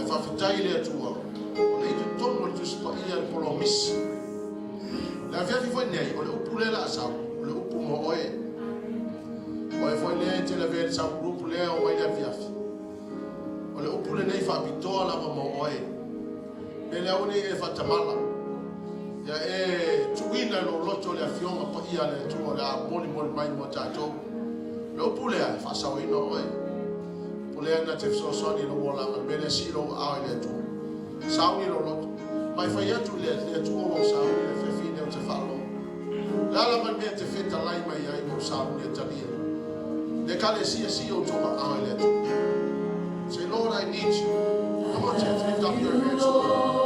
Faafetai i le Atua, o lea i totonu o le Tusi Paia le polomisi. Le afiafi foi nei, o le upu lea o le a sau, o le upu mo oe. Oe foi lea e te lavea i le sau group lea o mai le afiafi. O le upu lenei faapitoa lava mo oe. Me le aua nei e faatamala. Ia e tuuina i lou loto le afioga paia a le Atua o le a molimoli mai mo tatou. Le upu lea e faasaoina oe. O lea na te fesoasoani i lou olaga, le mea lea sii lou aao i le Atua. Sauni lou loto. Ma e fai atu i le Atua ua ou sauni i le afiafi lenei ou te faalogo. O le a lava le mea e te fetalai mai ai ua ou sauni e talia. Le Ekalesia, sii outou aao i le Atua. Say, "Lord, I need you." Come on, church, lift up your hands to the Lord.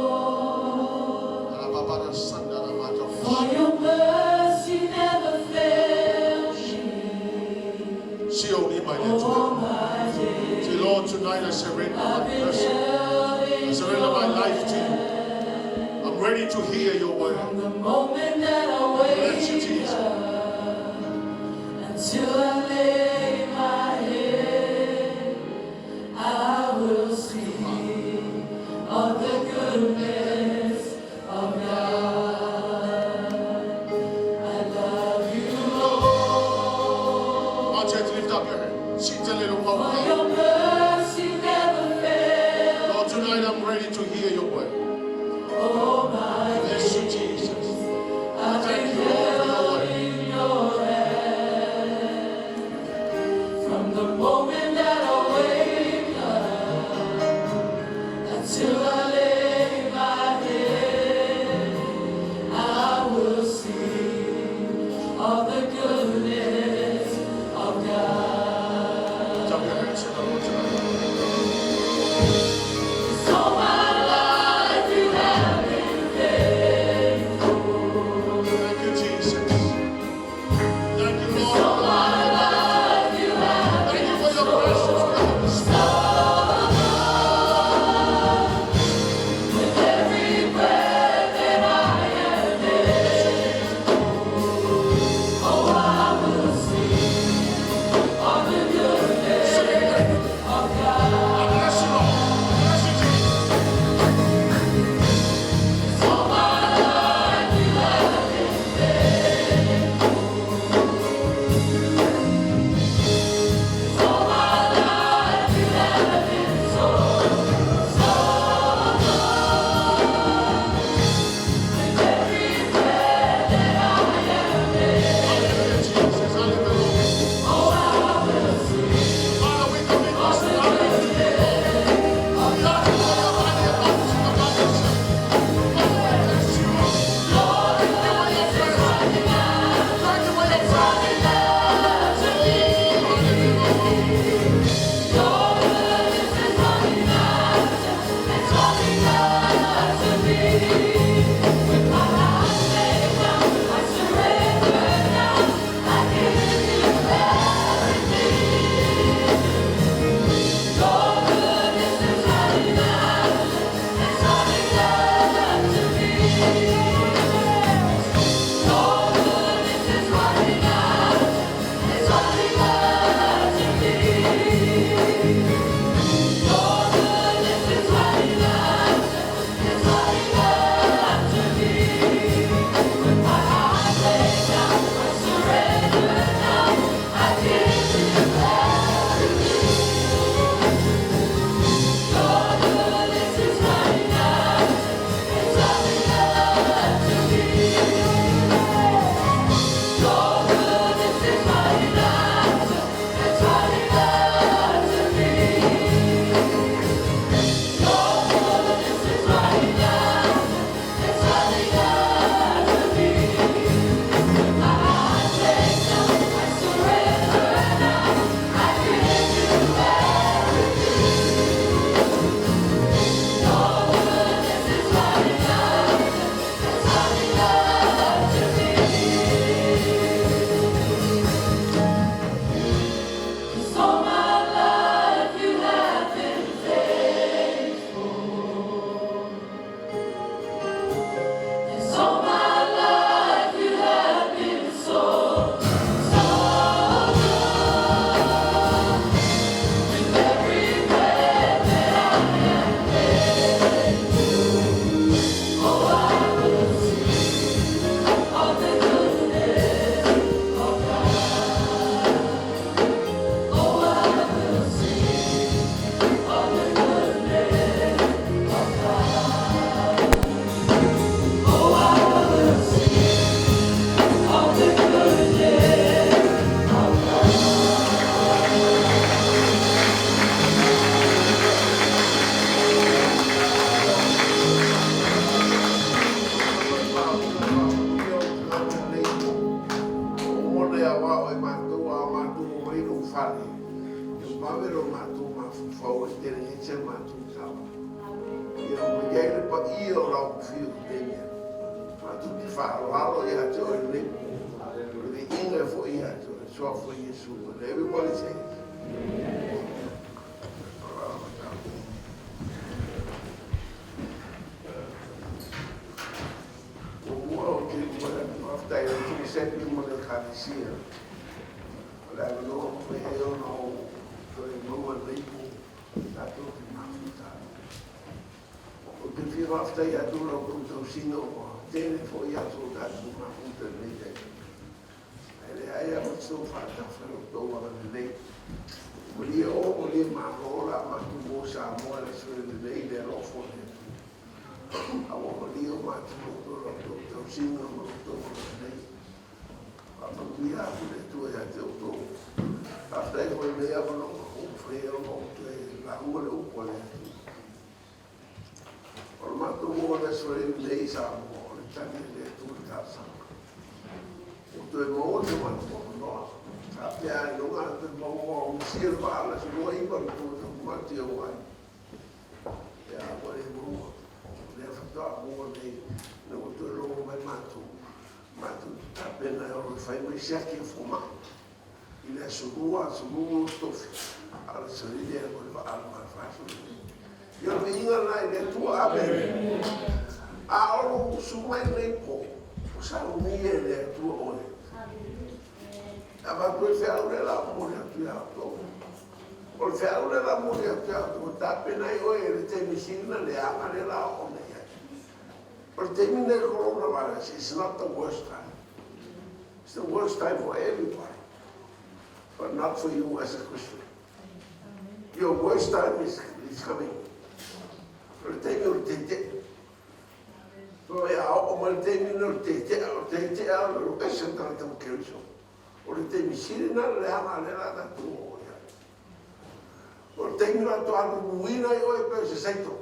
For your mercy never failed me. Sii ou lima i le Atua. All my days Say, "Lord, tonight I surrender my I've been person. held I in surrender my your life to you. I'm ready to hear your word." From the moment that I Bless you, wake Jesus. up until I lay my head, I will sing of the goodness of God. I love you, Lord. Come on, church, lift up your hand. Sit a little For more. your mercy never fails. Lord, tonight I'm ready to hear your word. Oh my Bless you, Jesus. I've Thank been you, Lord, for your held word. in your hand from the moment that I wake up until I lay my head. I will sing of the goodness of God. Lift up your hands to the Lord tonight. So my life Fau e tele ai se matou tala. Ia ua i ai le paia o lau fiu i Matou te faaaloalo ia te oe lenei po. O le viiga e foi ia te oe. Suafa o Iesu. And everybody says, Muamua ou te momoli atu faafetai i le Tuisepi ma le Ekalesia o le avanoa ua mafai ai ona ou toe maua lenei po tatou te mafuta ai. Ou te fia faafetai atu i la outou tausiga ua tele foi aso o tatou mafuta i lenei taimi. Ae leai lava ma se faatafa i lo outou agalelei. Malie o, malie malo le a matou o Samoa i le aso lenei i le alofa o le Atua. A ua malie o matou loto i la outou tausiga ma lo outou agalelei. Faamanuia atu le Atua ia te outou. Faafetai foi i lenei avanoa ua mafai ai ona ou toe lauga le upu a le Atua. O le matou oo i le aso lenei i Samoa, o le tali a le Atua i le talosaga. Ua toe maua se matou avanoa. Faapea ai loga a toe maua o misia le vaa le aso 29 le tua taumati au ai. Ia ua le maua. O lea faatoa maua nei, ina ua toe logo mai matou, matou te tapena e olo e fai mai siaki a fomai. I le aso 2, aso 2 tofi, a o le aso lili e alu ai le vaa a le Malefaaso lenei. Ia o le viiga lena i le Atua. Amene. A o lou usu mai lenei po, ua saunia e le Atua oe. E avatu ai le feau lea la o momoli atu ia outou. O le feau lea la momoli atu ia outou, e tapena ai oe i le taimi sili ona leaga lea la o oo nei i ai. O le taimi lenei o le coronavirus, it's not the worst time. It's the worst time for everybody, but not for you as a Christian. Your worst time is, is coming. O le taimi o le tete'a. So e a oo mai le taimi lena o le tete'a, o le tete'a o le ese le tagata ma Keriso. O le taimi sili lena le leaga lea la tatou oo i ai. O le taimi la faatoa luluina ai oe pei o se saito.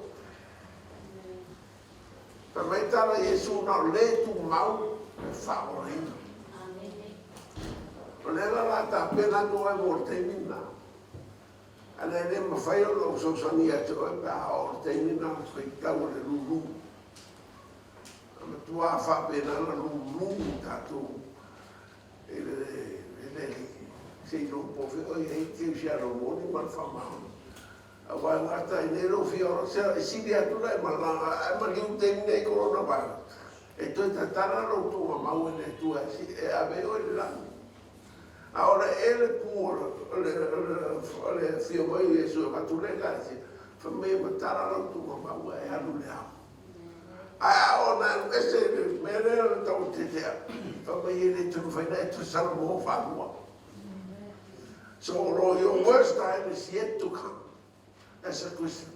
Fai mai tala Iesu na o le tumau e faaolaina. O lea la la tapena atu oe mo le taimi lena. A lea le mafai ona ou fesoasoani ia te oe pe a oo i le taimi lena o le faitau o le lulu. A matua faapena ona lulu tatou i le le se i iloa po o fea o i ai kerisiano moni ma le faamaoni. Aua e gata ai nei lou fia ola, se e sili atu ona e malaga ae maliu i le taimi nei i coronavirus, e toe tatala lou tuugamau e le Atua e ave ai oe i le lagi. A o le ea le pu o le afio mai o Iesu e avatu le Ekalesia, fai mai e matala lou tuugamau ae alu i le ao. Ae a oo ina alu ese i le mea lea o le tautetea, fai mai e le toe mafai ona e toe salamo faalua. So your worst time is yet to come as a Christian.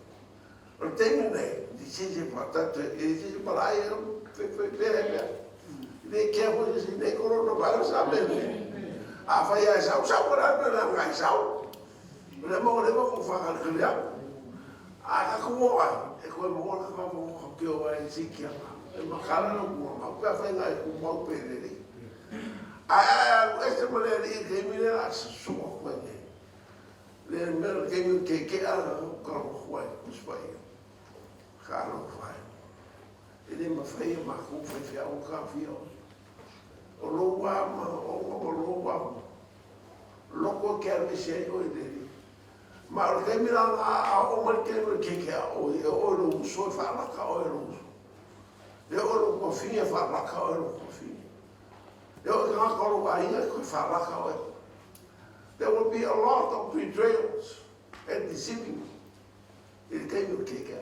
O le taimi nei, disisi faatatu e sisi malai e fai pea e pea. Le kea foi se nei coronavirus a me me. A fai ai sau sau la na na ngai sau. Le mo le mo ko whakale kare au. A ka kumo ai, e koe mo ka ka mo ka pio ai si kia. E makala no kuma mau pea whai ngai ku mau pe le. Ae ae alu ese ma le alii i le taimi lea a sosoo atu ai nei. Le mea le taimi o keke'a ka logo ai Tusi Paia. Ka alofa e. E le mafai e makou faifeau ona taofia oe. O lou a manaoga ma lou a loko e te alu ese ai oe i le alii. Ma o le taimi la lena a oo mai le taimi o le keke'a oe, e oo i lou uso e faalaka oe e lou uso. E oo i lou tuafine e faalaka oe e lou tuafine. E oo i tagata o lou aiga e toe faalaka oe. There will be a lot of betrayals and deceiving i le taimi o le keke'a.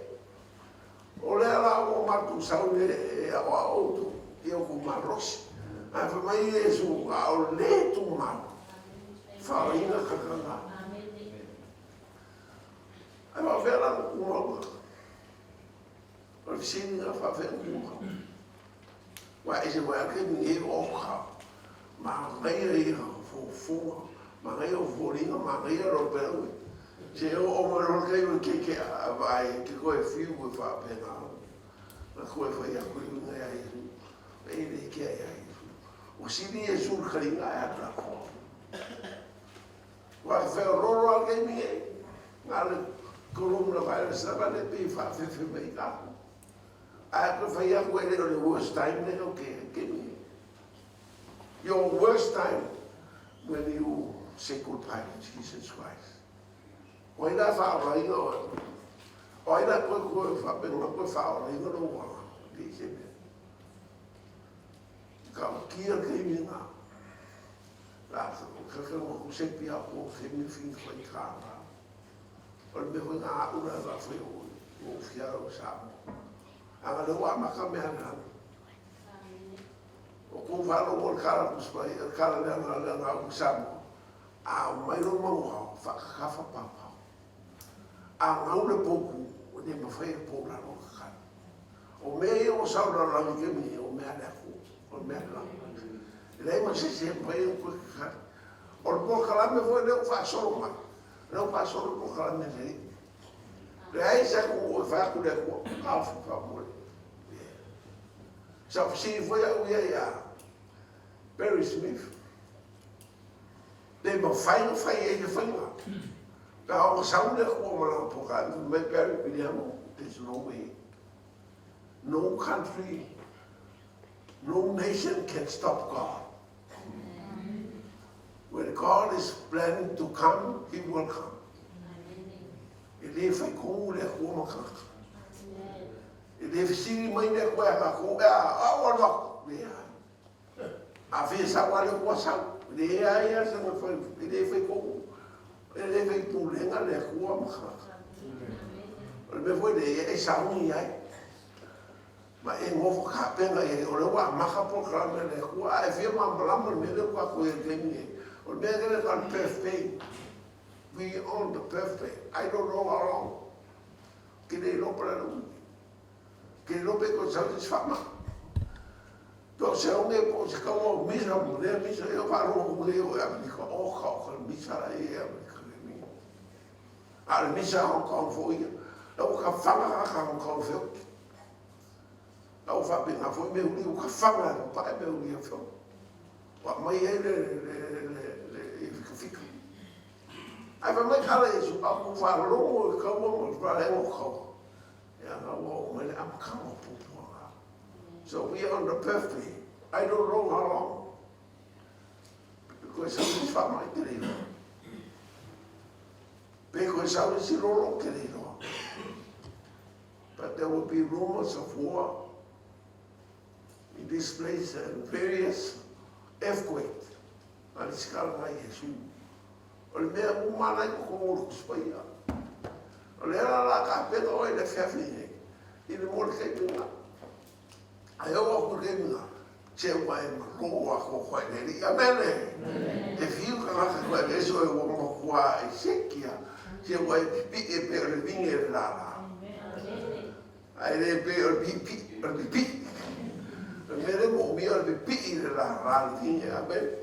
O lea la ua matou sau nei e aoao outou i outou malosi. Ae fai mai Iesu, a o le tumau, faaoina kakana. Ae faapefea la ona tumau? O le fesili lena, faapefea ona tumau? Aua e ese foi lava le taimi nei, oka, manaia ia fofoga, manaia ou foliga, manaia lou pelu. Se oo mai loa le taimi o le keke'a, a vaai e te toe fiu e faapena ona toe fai atu i luga ia Iesu. E le kea ia Iesu. Ua sili Iesu i le kaliga ae atu latou. Aua e feoloolo lava le taimi nei, na o le Coronavirus lava lea pei e faafefe mai i tatou. Ae toe fai atu e le o le worst time lea tatou te taimi nei. Your worst time when you say goodbye to Jesus Christ. O ai la e faaolaina oe? O ai la toe toe faapena toe faaolaina lou olaga? E leai se mea. Tautia le taimi lena. La ka sepi a ko se mi fi fai ka la. O le mea foi na au la la foi o o fia o sa. Anga le wa maka mea na. O ko valo o kala ku spai, kala le na le na ku sa. A mai lo mau hao, fa ka fa pa pa. A ngau le poku, o ne mafai e po la lo ka. O mea ia ua sau lalolagi i taimi nei, o mea a le Atua, o mea a le lagi. E leai ma se isi e mafai ona toe kakali. O le polokalame foi lea ua faasolo mai, o lea ua faasolo le polokalame a le Alii. Leai se atunuu e fai atu le Atua, taofi faamolemole. Sa fesili foi au ia ia Barry Smith, pe mafai ona fai ai se faiga. Pe a ona sau le Atua ma lana polokalame, fai mai Barry Piliamo, there's no way. No country, no nation can stop God. When God is planning to come, He will come. E le whai kō le Atua ma tagata. E le fesili mai le Atua ia tatou, e a, a o alu atu. Leai. A fia sau a le Atua sau. Leai a sana whai, e le whai kō. E le whai pulega le Atua ma tagata. O le mea foi lea, e sauni ai. Ma e nofo kapena i ai, o lea ua amata polokalame a le Atua, a e fia malamalama i le mea lea ua tatou i ai i le taimi nei. O le mea lea e tau o le birthday. We on the birthday. I don't know how long. Ke le iloa po o le a le umi. Ke le iloa pe toe sau se isi faamai. Pe o se oge po o se kaua o misa mo lea misa, ia faalogo nei o e Amerika, oka oka le misa la e Amerika nei. A o le misa a Hong Kong foi ia, la ua kafana ka Hong Kong feoki. La ua faapena foi mea uli, ua kafana e pae mea uli e feoki. Ua aumai ai le, le, le, le, le fikafika. Ae fai mai kala Iesu, a ua faalogo i kaua ma le palena o kaua. Ia na ua oo mai le amataga o puapuaga. So we are on the birthday. I don't know how long. Koe sau isi faamai te le iloa. Pe koe sau isi lolo te le iloa. But there will be rumors of war in this place and various earthquakes. A le sikala ngai Iesu. O le mea uma la i totonu o le Tusi Paia. O lea la la kapena oe i le afiafi nei, i le mo le taimi lena. Ae oo atu i le taimi lena, se ua e malo atoatoa i le Alii. Amene! E fiu tagata e toe aveese oe ua matua e seki a, se ua e pipii e pei o le vine i le lala. Ae le pei o le pipii, o le pipii. O le mea lea e moomia o le pipii i le lala le vine. Amene!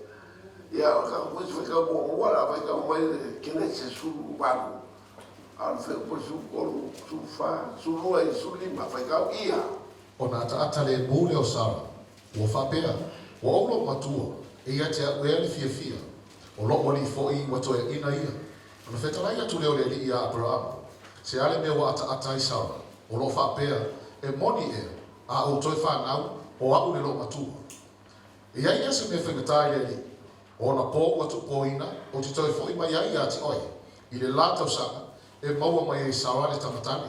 Ia, o le tatou foi faitau muamua, o le a faitau mai le Kenese 18, a o le fuaiupu 13, 14, 12 i le 15, faitau ia. Ona ataata lemu lea o Sara, ua faapea, Ua ou lou matua, e ia te au ea le fiafia, o lou alii foi ua toeaina ia. Ona fetalai atu lea o le Alii iā Aperaamo, Se a le mea ua ataata ai Sara, o lo o faapea, E moni ea, a ou toe fanau, o au le loomatua. E i ai ea se mea faigata i le Alii? O ona pō ua tuupōina, ou te toe foi mai ai iā te oe, i le lā tausaga, e maua mai ai Sara le tamatane.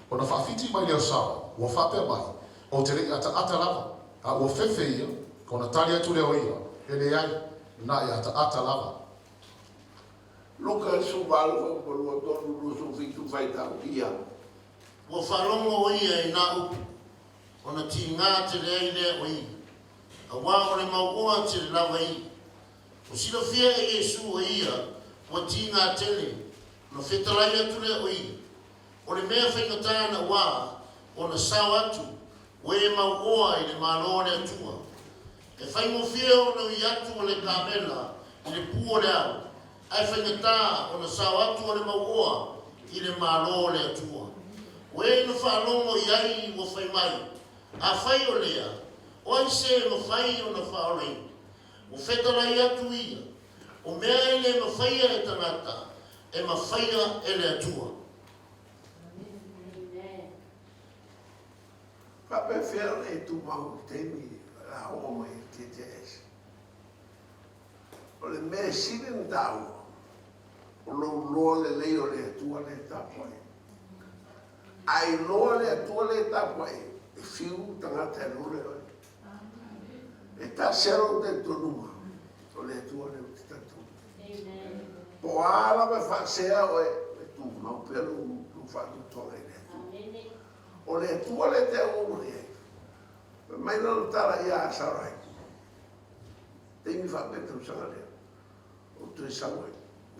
Ona faawhiti mai lea o Sara, ua faapea mai, Ou te le i ataata lava, a ua fefe ia, ona tali atu lea o ia, E leai, na e ataata lava. Luka 18 fuaiupu 23 27 faitau ia. Ua faalogo ʻo ia i nā upu, ona tīgā tele ai lea o ia, auā o le mauoa tele lava ia. Ua silafia e Iesū ʻo ia ua tīgā tele, ona fetalai atu lea o ia, O le mea faigata na uā ona sao atu ua e mauoa i le Malo o le Atua. E faigofie ona ui atu o le kamela i le pū o le au, ae faigata ona sao atu o le mauoa i le Malo o le Atua. O e na faalogo i ai ua fai mai, Afai o lea, o ai se e mafai ona faaolaina? Ua fetalai atu ia, o mea e le mafaia e tagata, e mafaia e le Atua. Faapefea ona e tumau i le taimi o le a oo mai ai le TTS? O le mea e sili ona taua, o lou iloa lelei o le Atua lea e tapuai ai. A iloa le Atua lea e tapuai ai, e fiu tagata e lole oe. E tasi lava lou talitonuga, o le Atua lea ou te talitonu. Po o a lava e faasea oe, e tumau pea lou faatuatuaga i le Atua. O le Atua lea e te auauna i ai. Fai mai lana tala ia Sarai, taimi faapea tausaga lea, ou toe sau ai,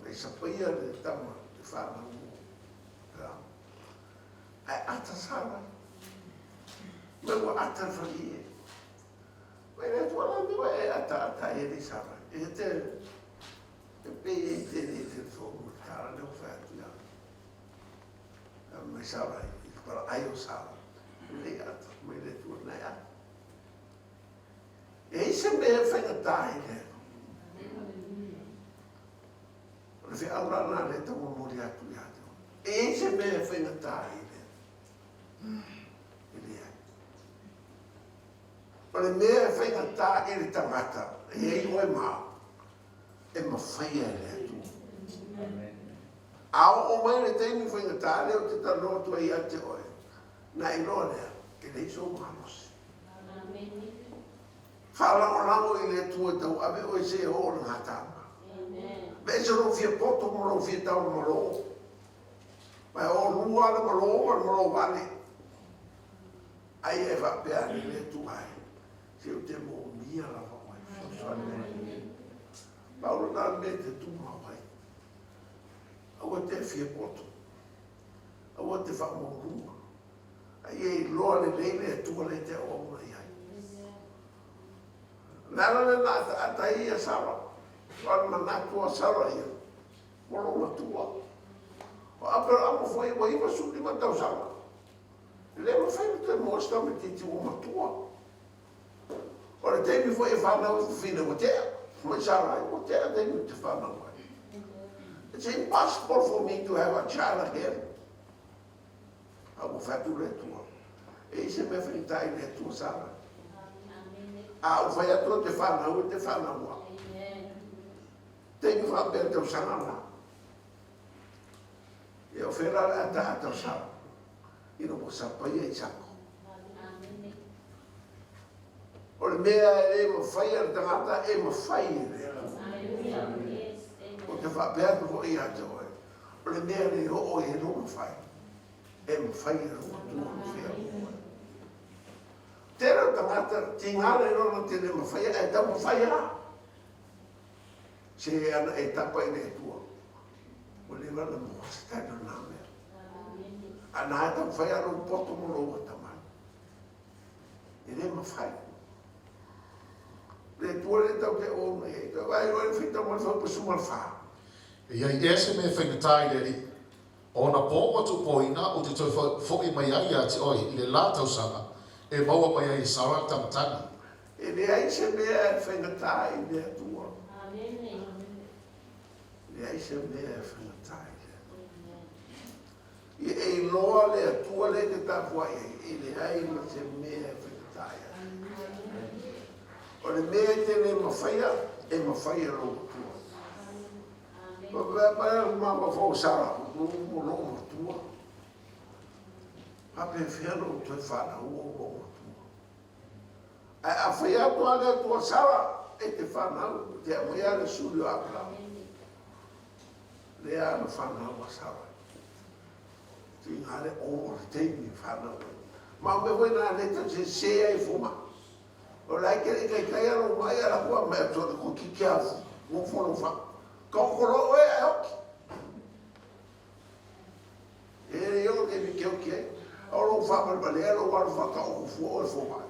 na i sapaia le tama e fanau mo Aperama. Ae ata Sarai. Mai ua ata le falie. Mai le Atua la mea e ata ata ai e Sarai. E te e pe e te le te tonu tala le o fai atu ia. Mai Sarai, i te para ai o Sarai. Le ata, mai le Atua nei ata. E i se mea e whaingatā i le O le feau la na le tau momoli atu ia te oe. E i ai se mea e faigata ai i le E leai. O le mea e faigata i le tagata, e i ai oe ma au, e mafaia e le Atua. A oo mai le taimi faigata lea ou te talanoa atu ai ia te oe, na iloa lea, e leai sou malosi. Faalagolago i le Atua e tauave oe seia oo i le gataaga. Aveese lou fia poto ma lou fia taumamalo. Ma e oolua le malo ma le malo vale. Ai e faapea ane le Atua e, se ou te moomia lava oe, fesoasoani mai. Pau lena le mea e te tumau ai. Aua te fia poto. Aua te faamaualuga. A ia iloa lelei le Atua lea e te auauna i ai. O le ala lea na ataata ai ia Sara, o le manatu a Sara ia, ua lou matua. O Aperahama foi ua 95 tausaga, e le mafai ona toe maua se tamaitiiti ua matua. O le taimi foi e fanau ai fafine ua tea, mai Sarai, ua tea taimi ou te fanau ai. It's impossible for me to have a child again. A ua fai atu le Atua, E i ai se mea faigata i le Atua Sara? A ou fai atu e te fanau, e te fanau lava. Taimi faapea tausaga la. Ia o fea la le ataata o Sara? Ina ua sapaia Isako. O le mea e le mafai e le tagata e mafai e le Atua. Ou te faapea atu foi ia te oe, O le mea le oo i ai lou mafai, e mafai e lou Atua ona feau oe. Tele o tagata, tiga le lona te le mafaia, ae taumafai lava. Se ana e tapa i le Atua, ua leva ona maua se tali o na mea. A na e taumafai lava lou poto ma lou atamai. E le mafai. Le Atua le tau te o mai ai. Toe vaai loa i le whita ma le faupasu ma le wha. E i ai ea se mea e faigata i le Alii? O ona pō ua tuupoina ou te toe fo'i mai ai ia te oe i le la tausaga e maua mai ai e Sara le tamatagi. E leai se mea e faigata i le Atua. E leai se mea e faigata i le Atua. Ia e iloa le Atua lea e te tapuai ai, e leai ma se mea e faigata ia te oe. O le mea e te le mafaia, e mafai e lou Atua. Faapea le mafaufau o Sara, ua lou matua. Faapefea ona ou toe fanau ua lou matua. Ae a fai atu lava le Atua, Sara, e te fanau, e te aumaia le suli o Aperama. Lea na fanau a Sara. Tiga le o o le taimi e fanau ai. Ma o mea foi na le tau sese ai fomai. O la e te le i taitai a lou mai a la kua mai atu ana koe ki kia nofo lou fa. Ka oko loa oe ae oki. E le o te mi ke oki ai. O lou whaamalemalia lou alu whakaoko fua oe fomai.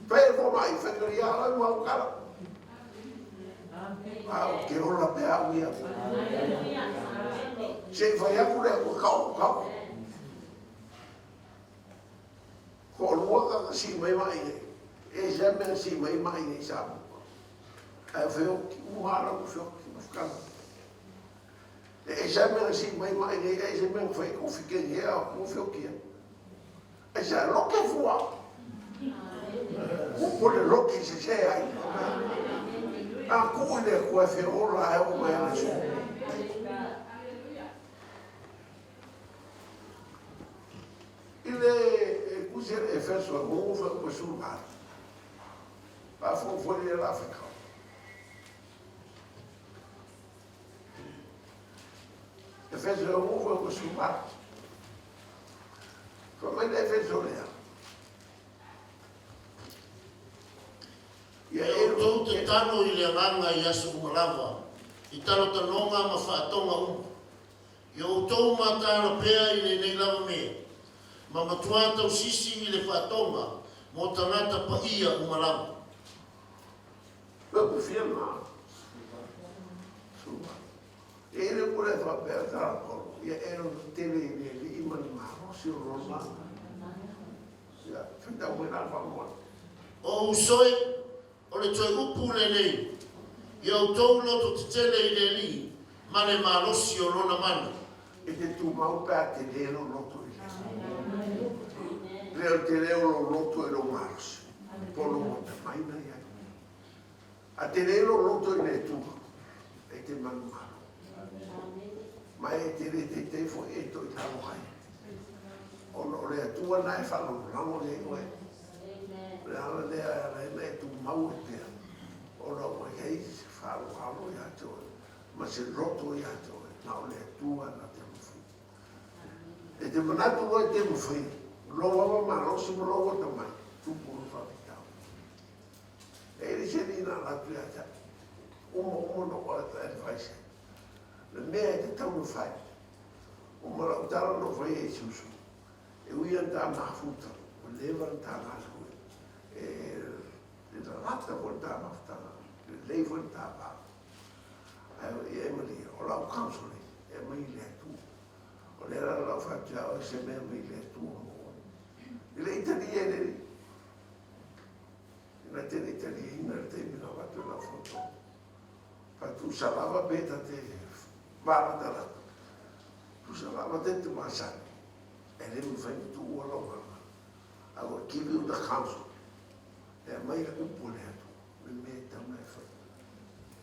Fai e fomai, whaikaria oe mua ukala. A o ke ola pea au ia. Se i whai aku lea kua kaoko kaoko. Toalua tagata sii mai maʻi nei. E ese lava mea na sii mai ai maʻi nei i Samoa. Ae o feoki uma lava ua feoki ma whakanga. E ese lava mea na sii mai maʻi nei, e ese mea na whai kofi kei hea ua feoki ai. Ae sa loke fua. Upu le loki sese ai. A kuu i le Atua e feola e oo mai le aso. I le Eklesia i Efeso e gogo foi ko suluvalo. Faafofoga foi le la fekau. Efeso e gogo foi ko suluvalo. Fa mai le Efeso lea. Ia outou te talo i le agaga i aso uma lava, i talotanoga ma faatoga uma. Ia outou mataala pea i lenei lava mea, ma matua tausisi i le faatoga mo tagata paia uma lava. Ua kufia na. Suva. E i le pule faapea tala Paulo, ia e lo tele i le alii ma le malosi o lona. Ia, whitau mai la whamoa. O uso e, O le toe upu lenei, Ia outou loto tetele i le Alii ma le malosi o Lona mana. E te tumau pe a te le lou loto i le Le o te le o lou loto i lou malosi, po o lou matamaina i ai. A te le lou loto i le Atua, e te manumalo. Ma e te le teitei foi e to i lalo ai. Ona o le Atua na e faalagolago nei oe. O le ala lea e ala ai ona e tumau ai pea, ona ua i ai se faaaloalo ia te oe, ma se loto ia te oe, na o le Atua na te mafai. E te manatu loa i te mafai, lou lava malosi ma lou atamai, tupu lou faafitauli. E le se alii na ala atu ia te au. Uma uma ona ou advise ai. Le mea e tatau ona fai, uma lau tala na ou faia i si uso, E ui ana tā mafuta, ua leva ona tā galulue, e lalata foi le tā mafutaga, lelei foi le tā va. Ae ia e malie, o lau counseling e aumai i le Atua. O lea la lau fai atu ia oe se mea mai le Atua mo oe. I le Italia e le na te le italiaina le taimi na avatu e lau fautuaga. Faatusa lava pe ta te valatalata. Tusa lava te te masani. E le mafai ona tuua lou agaga. I will give you the counsel. E aumai le upu a le Atua, le mea e tatau ona e faia.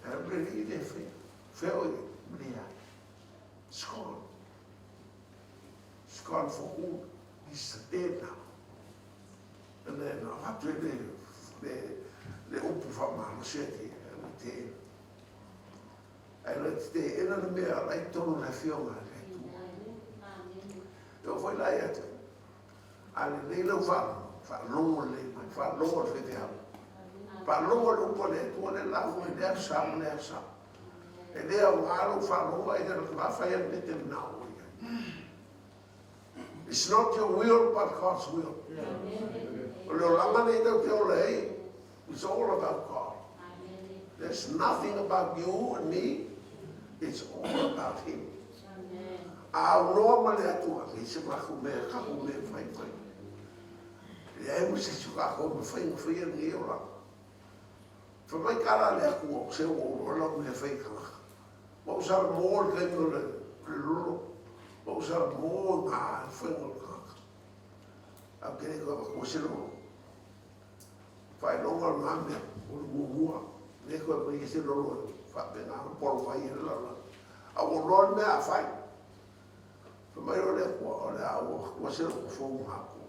E alu le alii lea e faia. Fea o i ai? Leai. It's gone. It's gone for who? He's dead now. Ina na avatu ai le, le, le upu faamalosi a te, a te Ae le te teena le mea ala i tonu le afioga a le Atua. E oo foi la ia te au, a lelei lau faalogo, faalogo lelei mai, faalogo i le faifeau, faalogo i le upu a le Atua lea la foi i lea aso sa ma lea aso sa. E le aoga lou faalogo ae te fai a le mea e te manao oe i ai. It's not your will but God's will. O le olaga nei tau te ola ai, it's all about God. There's nothing about you and me, it's all about Him. A aunoa ma le Atua, leai se makou mea, kakou mea e fai fai. Leai ma se isi o kakou e mafai ona faia lenei olaga. Fai mai ka la le Atua, o se ua ou iloa lau mea e fai i kanaka. Ma ou salamo i le taimi o le lolo, ma ou salamo i ngā whainga o le tangata. Ae ou te le toe avatua se lolo. Faailoga o lena mea, o le muamua, le toe aumaia se lolo e faapena ona polo ai le lalolagi. A ua iloa le mea a fai, fai mai loa le Atua, o le a ou avatua se loto fou ma outou.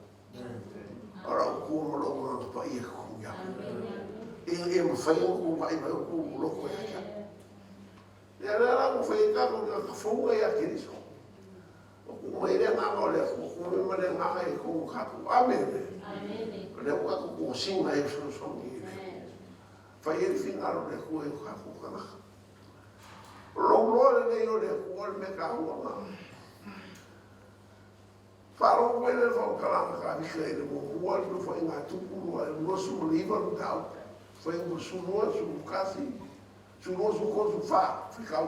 O lau Atua ma lou Agaga Paia e totogi ia outou. Ina ia mafai ona outou vaai mai outou loto ia te au. Ia lea la ua fai ai tatou tagata fou ia Keriso. Ua tuu mai le Agaga o le Atua, tuu mai ma le Agaga i totonu o tatou. Amene. O lea ua tatou tosina ai fesoasoani i le Atua. Fai ai le finagalo o le Atua i o tatou tagata. O lou loa lenei o le Atua le mea taua lena. Faalogo mai le faamatalaga Kavika i le muamua le nofoaiga a Tupu 29 le mataupu, fuaiupu 12, 11, 12, 13, 14, fekau.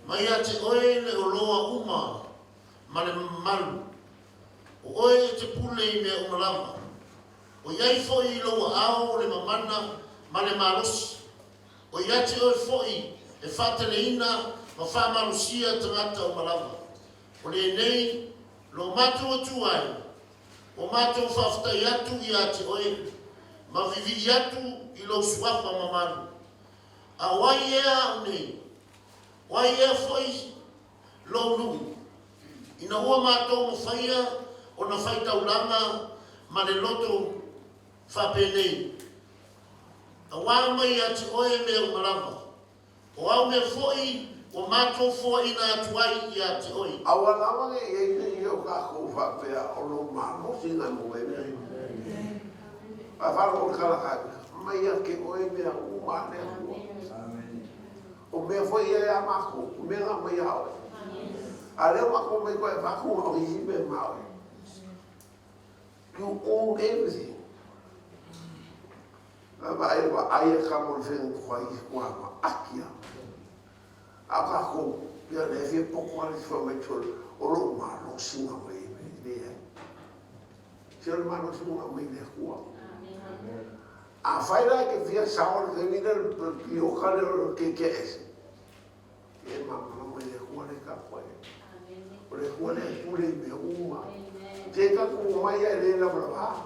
Mai ia te oe le oloa uma ma le mamalu, o oe e te pule i mea uma lava. O i ai foi i lou aao le mamana ma le malosi. O ia te oe foi e faateleina ma faamalosia tagata uma lava. O lenei lo matou atu ai. Ua matou faafetai atu ia te Oe, ma vivii atu i Lou Suafa mamalu. A o ai ea au nei? O ai ea foi Lou nuu, ina ua matou mafaia ona faitaulaga ma le loto faapenei, Auā mai ia te Oe mea uma lava, O au mea foi ua matou foaina atu ai ia te Oe. Aua lava ne i ai se isi o kakou faapea o lou malosi na mo e mea. A faalogo le kalaka mai ia te oe mea uma a le Atua. O mea foi ia ia makou, o mea na mai ia oe. A lea ua makou mai koe faku na o isi mea ma oe. You own everything. Na vaai vaai a kamo le fenga kua i kua ma akia. A o kakou, ia le fia poko ale si mai tol, o lou malosi na mai me le ai. Se o le malosi na mai le kua. A fai la ke fia sao le taimi le pioka le o ke ke ese. E malamalama i le Akua le tapuai ai. O le Akua lea e pule i mea uma. Te tatou omai ai le lavalava.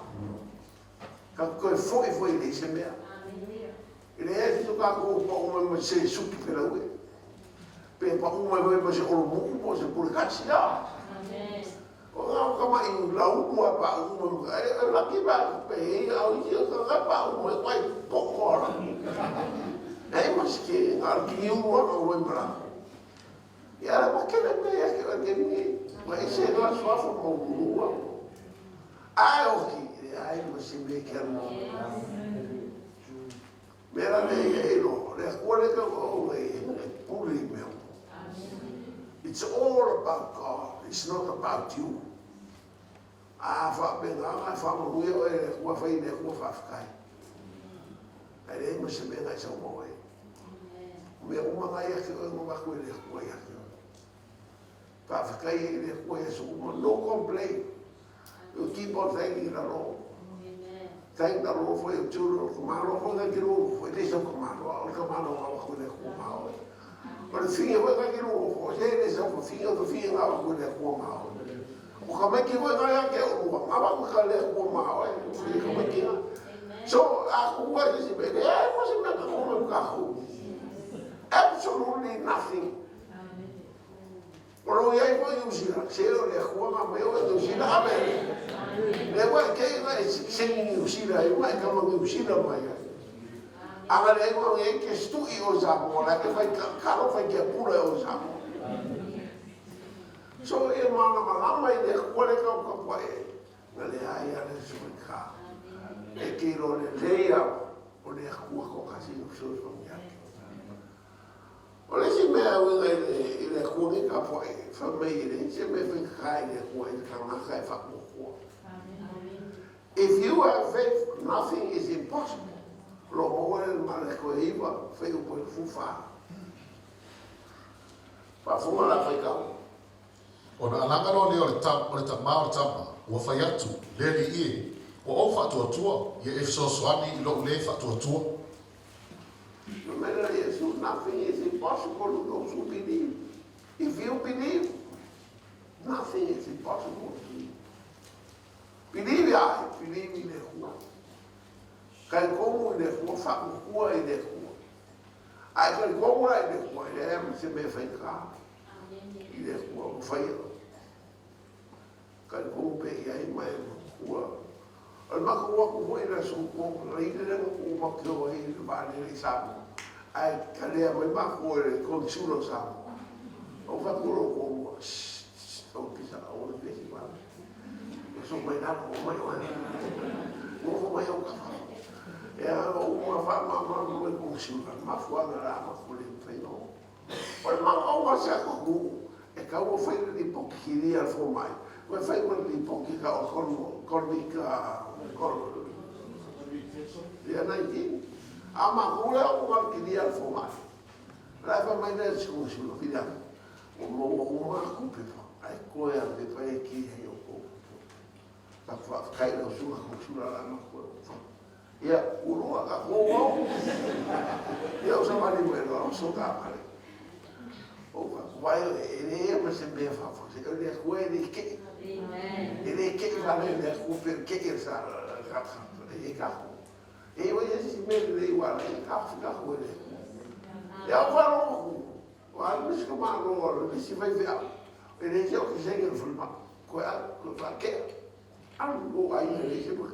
Tatou toe foi foi i le se mea. E leai se tatou pau mai ma se suki pelaue. Pe pau mai foi ma se olomuu po o se pulekasi. A. O ngā o kama i laulu a pau mai. E laki pa pe hei au isi o ka pau mai wai poko ala. Nei ma se ke ngā ki uru ana o mara. Ia la ma kele me ia ke o te mi. Ma ese ngā suafa ma urua. Ai oki, e ai ma se me ke anu. Me la le ia e lo, le akua le ka o e pule i mea. It's all about God, it's not about you. A whaapenga, a whaamanuia oe le Akua, whai le Akua whaafetai. Ae leai ma se mea na e sau ma oe. O mea uma na ia te oe na avatu e le Atua ia te oe. Faafetai ai i le Atua i aso uma. No complain. You keep on thanking the Lord. Thank the Lord for your children. O ka malo foi ka ke lulu foi. Le sau ka malo. O ka malo nga wako le Atua ma oe. O le finga foi ka ke lulu foi. Se le sau ka finga, o ka finga nga wako le Atua ma oe. O ka maiki foi nga ia ke ulua. Nga wako ka le Atua ma oe. O ka maiki nga. So, a ku ua se si me, e mo se mea ka kome ka ku. Absolutely nothing. O lo iai foi Niu Sila, se o le Akua nga mai o Niu Sila, amen. Le ua e kei nga e sengi Niu Sila, e ua e kama Niu Sila mai ai. Anga le ua e ke stui o Samoa, la ke whai kalo whai kia pula o Samoa. So e mana malama i le Akua le kau kapua e, na le ai a le sui ka. E ke ro le leia o le Akua ko kasi o so so ake. O le isi mea e uiga i le, i le Akua nei kapuaʻi, fai mai e leai se mea e faigata i le Akua i le tagata e faamuamua. If you have faith, nothing is impossible. O lo o maua le mala e toe iwa, fai upu e fufa. Faafofoga la faitau. Ona alaga loa lea o le ta, o le tamā o le tama, ua fai atu, Le alii e, ua ou faatuatua, ia e fesoasoani i lou lē faatuatua. Fai mai la Iesu, Nothing is impossible to those who believe. If you believe, nothing is impossible to you. Believe ia ai, believe i le Akua. Talitonu i le Akua, faamutua i le Akua. A e talitonu la i le Akua, e leai ma se mea e faigata i le Akua ua faia. Talitonu pea i ai ma e matua. O le matou atu foi i le aso atoa, na ile lea na tuu matou ai i le vaalele i Samoa, ae talea mai matou e le Consul o Samoa. Ou fai atu i lou toalua, Shh, shh, aua pisa, aua le pesi vale. Oso mai lalo, omai oe. Nofo mai au ka fafo. E a o uma faamalamalama mai Consul, mafuaaga la matou le mafai ona oo. O le manaoga o se atunuu e tatau ona fai le lipoti kilia a le fomai, toe fai ma le lipoti tau economic ia 19. A o matou lea ua le kilia a le fomai. O la e fai mai lea si konesula, Viliame, ua maua uma atu pepa, ae toe lava le pepa e kilia ai outou. Tatou faafetai i lau susuga konesula la matou e fai. Ia, ua lua ka kou au. Ia, o savali mai loa, oso taavale. Ou fai atu, e leai ma se mea faafuasei, o le Atua e le keʻi. E le keʻi. ka le le ku pe ke ke sa ka ka e ka ku. E o ia si me le wa le ka fu ka ku le. Ia o fa ro ku. Wa le si ma no le si fai fe au. E le se o ke se ke fu ma. Ko a ko fa ke. Alu mo ai le se mo.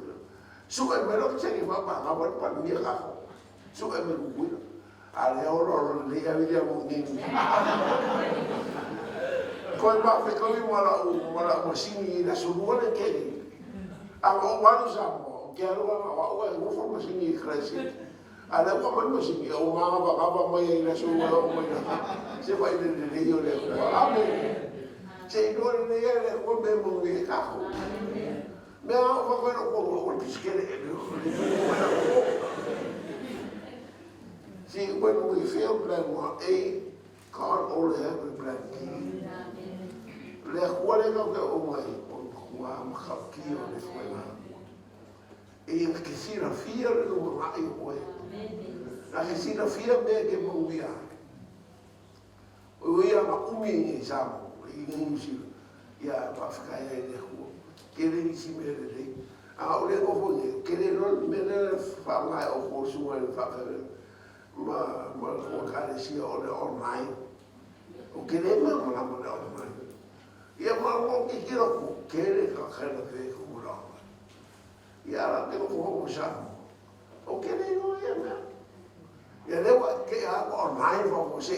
Su e me lo se ke fa pa ka wa pa mi ka ko. Su e me ku ku. A le o lo le ia vi mo ni. Koe ma fe koe mo la u mo la mo sini la su mo le ke. A o wa lu sa mo ke alu wa wa wa o fo mo sini kresi. A le wa mo sini o ma va va va mo ia la su mo o mo se va ile le le yo le ko. Amen. Se no le le le ko me mo ngi ka ko. Me a o fa koe no ko o le pisikele e le le ko. See, when we fail plan 1A, God only have a plan B. Le akua le kau ke o mai, o kua makau ki o le koe ngā akua. E ia ke sira fia le no mga i oe. Na ke sira fia me ke maungia. O ia ma umi i sa mo, i ngi sira. Ia ma whakaia i le akua. Ke le nisi me le le. A o le ngofo ne, ke le lo me le whangai o ko sunga le whakawera. Ma ma ko ka le sia o le online. O ke le ma ma ma le online. Ia ma mo ki ki ro ke le ka ka le fe ko la. Ia la ke ko ko sa. O ke le no ia mea. Ia le wa ke a ko online fa ko se.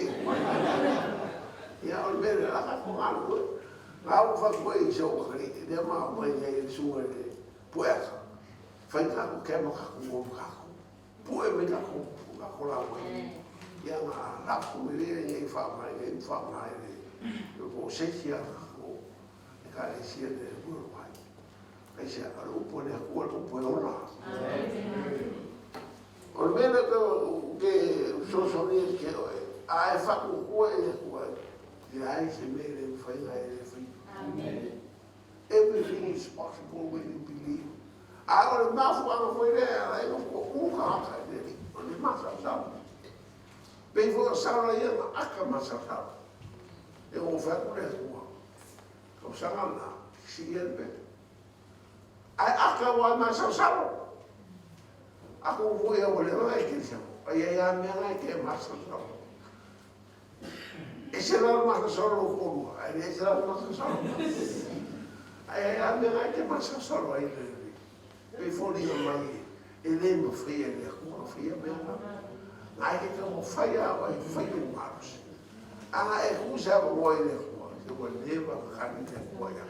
Ia o le la ka ko ngā ko. Ngā o fa ko i so ko le le ma ma ia i sunga le pueka. Fai ka ko ke ma ka ko ka ko. Pue me ka ko ka ko la mo. Ia ngā la ko me le ia i fa mai i fa mai le. Ko se sia ko e ka le sia le worldwide. Ai se a le upo le ko le upo e ona. O le mea ke ke so so ni ke a e fa ku ku e ku e ai se me le fai ga e le fai. Everything is possible when you believe. A o le mafu a foi le a e ko ku ka ka le o le ma sa sa. Pe fo sa la ia na aka ma sa sa. E o fa ku le ku. Ko sa na si e pe. Ai aka wa ma sa sa. Ako fo ia o le mai ke sa. Ai ai a mea ngai ke ma sa sa. E se la ma sa sa lo ko lu. Ai e se la ma sa sa. Ai ai a mea ngai ke ma sa sa lo ai le. Pe fo li mai e le mo fia le ku fia mea. Ngai ke ka mo fai a o e fai o maros. Anga e ku sa mo i le ku. Se o le ma ka ni le ku ia.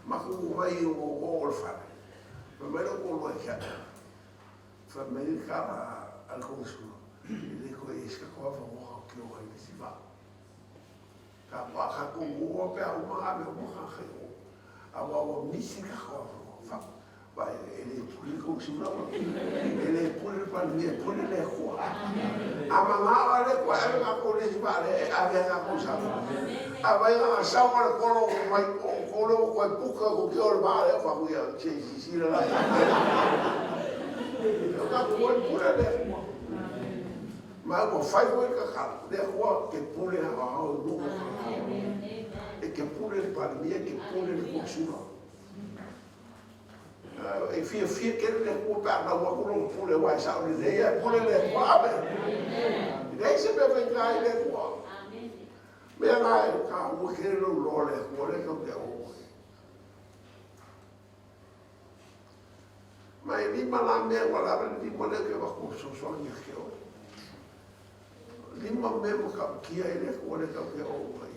Ma ku mai o o o fare. Ma mai lo ko lo kia. Fa mai ka al ko su. Le ko e ska ko fa mo ke o ai si va. Ka pa ka ku o pe a uma me o ka ke o. A wa o misi ka ko fa. Va e le puli ko su la. E le puli pa ni e puli le ko. A ma ma wa le ko e ka ko le si va le a ve ka ko sa. A vai a sa wa le kolo mai o kolo ko e puka ko ke o le va le fa ku ia che si si la. O ka ko e pule le ko. Ma ko fai ko ka ka le ko ke pule ha o no. E ke pule le pa ni e ke pule le ko su la. E fia fia ke le ko pa na wa ko lo pule wa sa o le ia pule le ko ame. Le se me ve ka le ko. Me nga ka o ke lo lo le ko le ko ke o. Ma e lima la mea wa la lima le ke wa ko so so ni ke o. Lima me mo ka kia e le ko le ka ke o mai.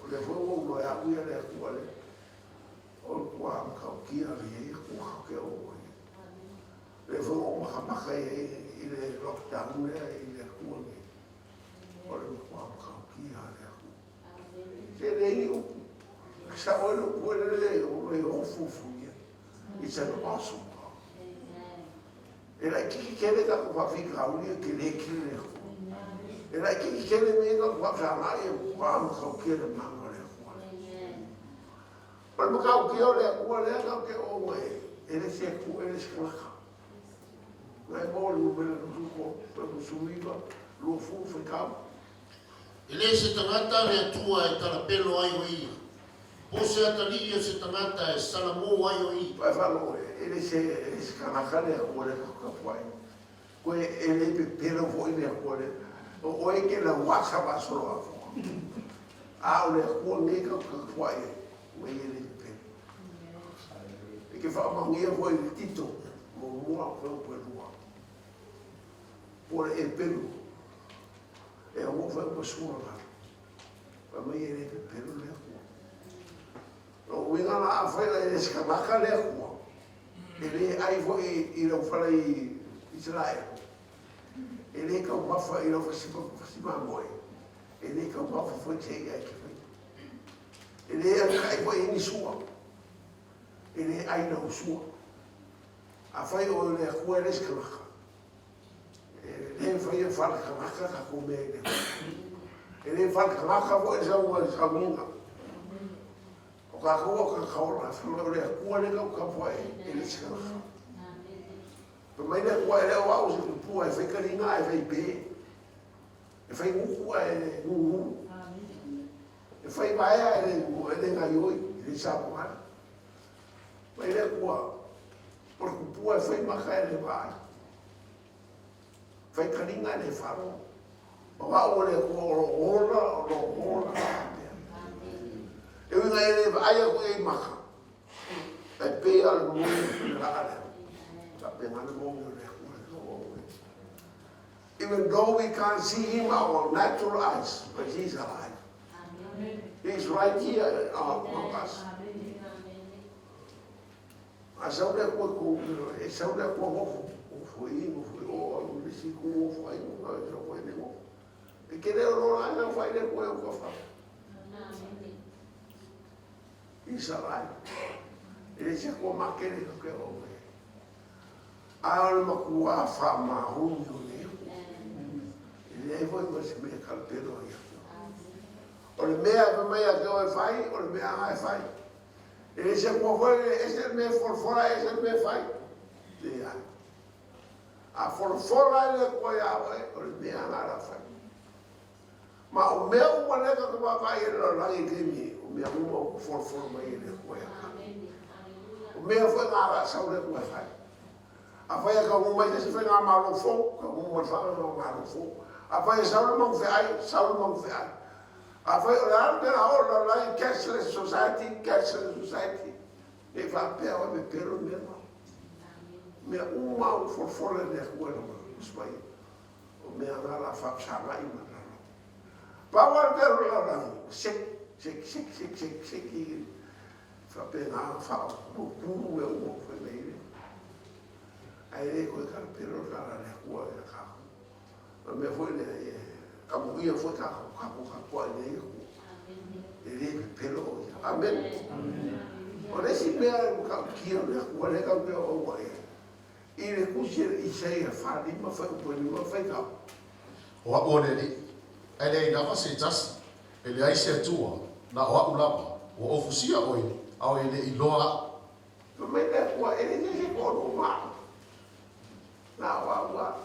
O le fo o lo ya u ya le ko le. O ko a ka kia le e ko ka ke o mai. Le fo o ma ka maka e i le lockdown le i le ko ni. O le ko a ka kia le ko. Se le i o sa o le ko le le o le o fu fu ia. It's an awesome God. E lai kiki kele ka ko whawhi ka uri e ke le kiri le ko. E lai kiki kele me ka ko whawhi ana e kua ma kau kia le manga le kua. O le makau kia o le kua le kau ke o mai e le se ku e le se kalaka. Ngai mo le mele no ko pe ko suiva lo fu fe kau. E le se tagata le Atua e talapelo ai o ia. Po o se atalii o se tagata e salamo ai o ia. Ua e faalogo e le se se kanaka le Akua lea kapukapuai. Koe e le pepelo foi le Akua lea. O oe e ke lauasa faasolo atoa. A o le Akua nei kapukapuai ai, ua ia le pepelo. E ke faamanuia foi i le Tito, muamua, fuaiupu e lua. Po o le Eperu, e ono fuaiupu e 18. Fai mai e le pepelo le Atua. Lona uiga la afai la e le se kanaka le Atua, e le ai foi i lau fale i Isaraelu, e le taumafa i lau fasi mamoe, e le taumafa foi i se i'a e te faia. E le alaka'i foi i ni sua, e le ai lau sua. Afai o le Atua e le se kanaka, E le faia falekanaka tatou mea i le E le falekanaka foi le sauga i sauniga. O tatou o tagata ola, fai mai o le Atua lea tatou tapuai ai, e le se kanaka. Fai mai le Atua e le o au o se tupua e fai taliga ae fai pe, e fai gutu ae nunu, e fai vaea ae le, e le gaioi, e le savavali. Fai mai le Atua, o le tupua e fai maka e le vaai. Fai taliga e le faalogo. O au o le Atua o lo o ola, o lo o ola pea. E ui ina e le vaai atu i ai i maka, ae pei lava o le moni o le laa lea. Faapena le moni o le Atua i lou au e. Even though we can't see him our natural eyes, but he's alive. He's right here among us. A sau le Atua i kou, e sau le Atua nofo, nofo i, nofo i o, alu i le isi itu, nofo ai, nofo ai, nofo ai, nofo. E ke leo lola ai nofo ai le Atua e o ka wha. He's alive. E le se Atua makele ka ke o me. A o le makuā whaamahoni o le Atua. E leai foi ma se mea kalapelo ai ia te oe. O le mea e fai mai ia te oe e fai, o le mea lava e fai. E le se Atua foi e ese le mea e folafola ese le mea e fai. Leai. A folafola e le Atua ia oe, o le mea lena la fai. Ma o mea uma lea tatou vaavaai i le lalolagi i le taimi nei, o mea uma ua folafola mai e le Atua ia tatou. O mea foi na o le a sau le Atua e fai. Afai e taunuu mai se isi faigamalo fou, taunuu mai le faigamalo fou. Afai e sau le magufeai, sau le magufeai. Afai o le a le mea o le lalolagi cashless society, cashless society, ne i faapea oe pepelo le mea lena. Mea uma ua folafola e le Atua i lona Usuai. O mea na la faafesagai ma le lalolagi. Pau lava le mea o le lalolagi, seki, seki, seki, seki, seki, seki, faapena ona faapuupuu mea uma ua fai mai ai le Ae le toe talapelo le tala a le Atua ia tatou. O le mea foi lea, e amuia foi tatou, tatou tapuai i lenei Atua. E le pepelo o ia. Amene. O le isi mea e matautia o le Atua lea tatou te aoaoga i ai, i le tusi a Isaia 45 fuaiupu e 5 faitau. O a'u o le Alii, ae leai lava se tasi, e leai se Atua, na o a'u lava, ua ou fusia oe, a oe e le i iloa a'u. Fai mai le Atua, E leai se isi e toalua ma au, na o au lava.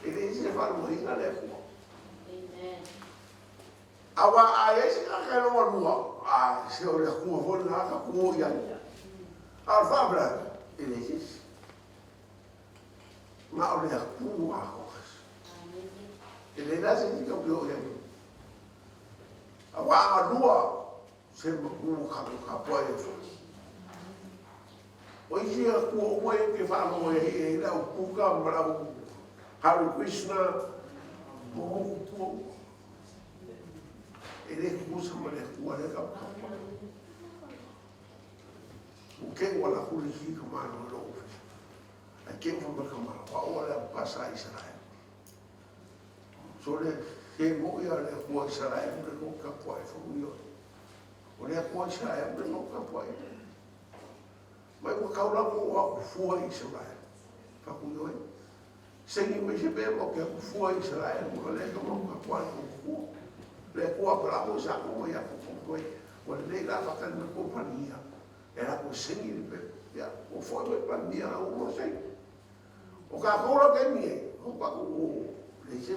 E leai se faaluaina le Atua. Aua a i ai se tagata e lua, a se o le Atua foi lena ta tu i ai. A o le faalavelave, e leai se isi. Na o le Atua lava toatasi. E leai la se isi tatou te o i ai. Aua a galua, se manu tatou tapuai ai foi. O isi Atua uma ia ou te faalogo ai e i ai le au Buddha ma le au Hare Krishna ma motu pua uma. E le tutusa ma le Atua lea tatou tapuai. Ua te i ua alu atu le isi tamaloa i lou ofisa. Ae te i ua fai mai le tamaloa, o au o le aupasa a Isaraelu. Sole, se moʻi a le Atua Isaraelu le tou tapuai fou i oe. O le Atua Isaraelu le tou tapuai. Mai ua tau lava o aku fua i Isaraelu. Faku i oe. Sengi mai se mea ma ke aku fua i Isaraelu, o le ka mau tapuai tou fua. Le Atua Aperamo, Isako ma Iakopo mai, ua lelei la whakatali mai kou pali ia. E la koe sengi le pe, ia, ua foi mai pali ia la ua sengi. O kākou la taimi e, o ka o le se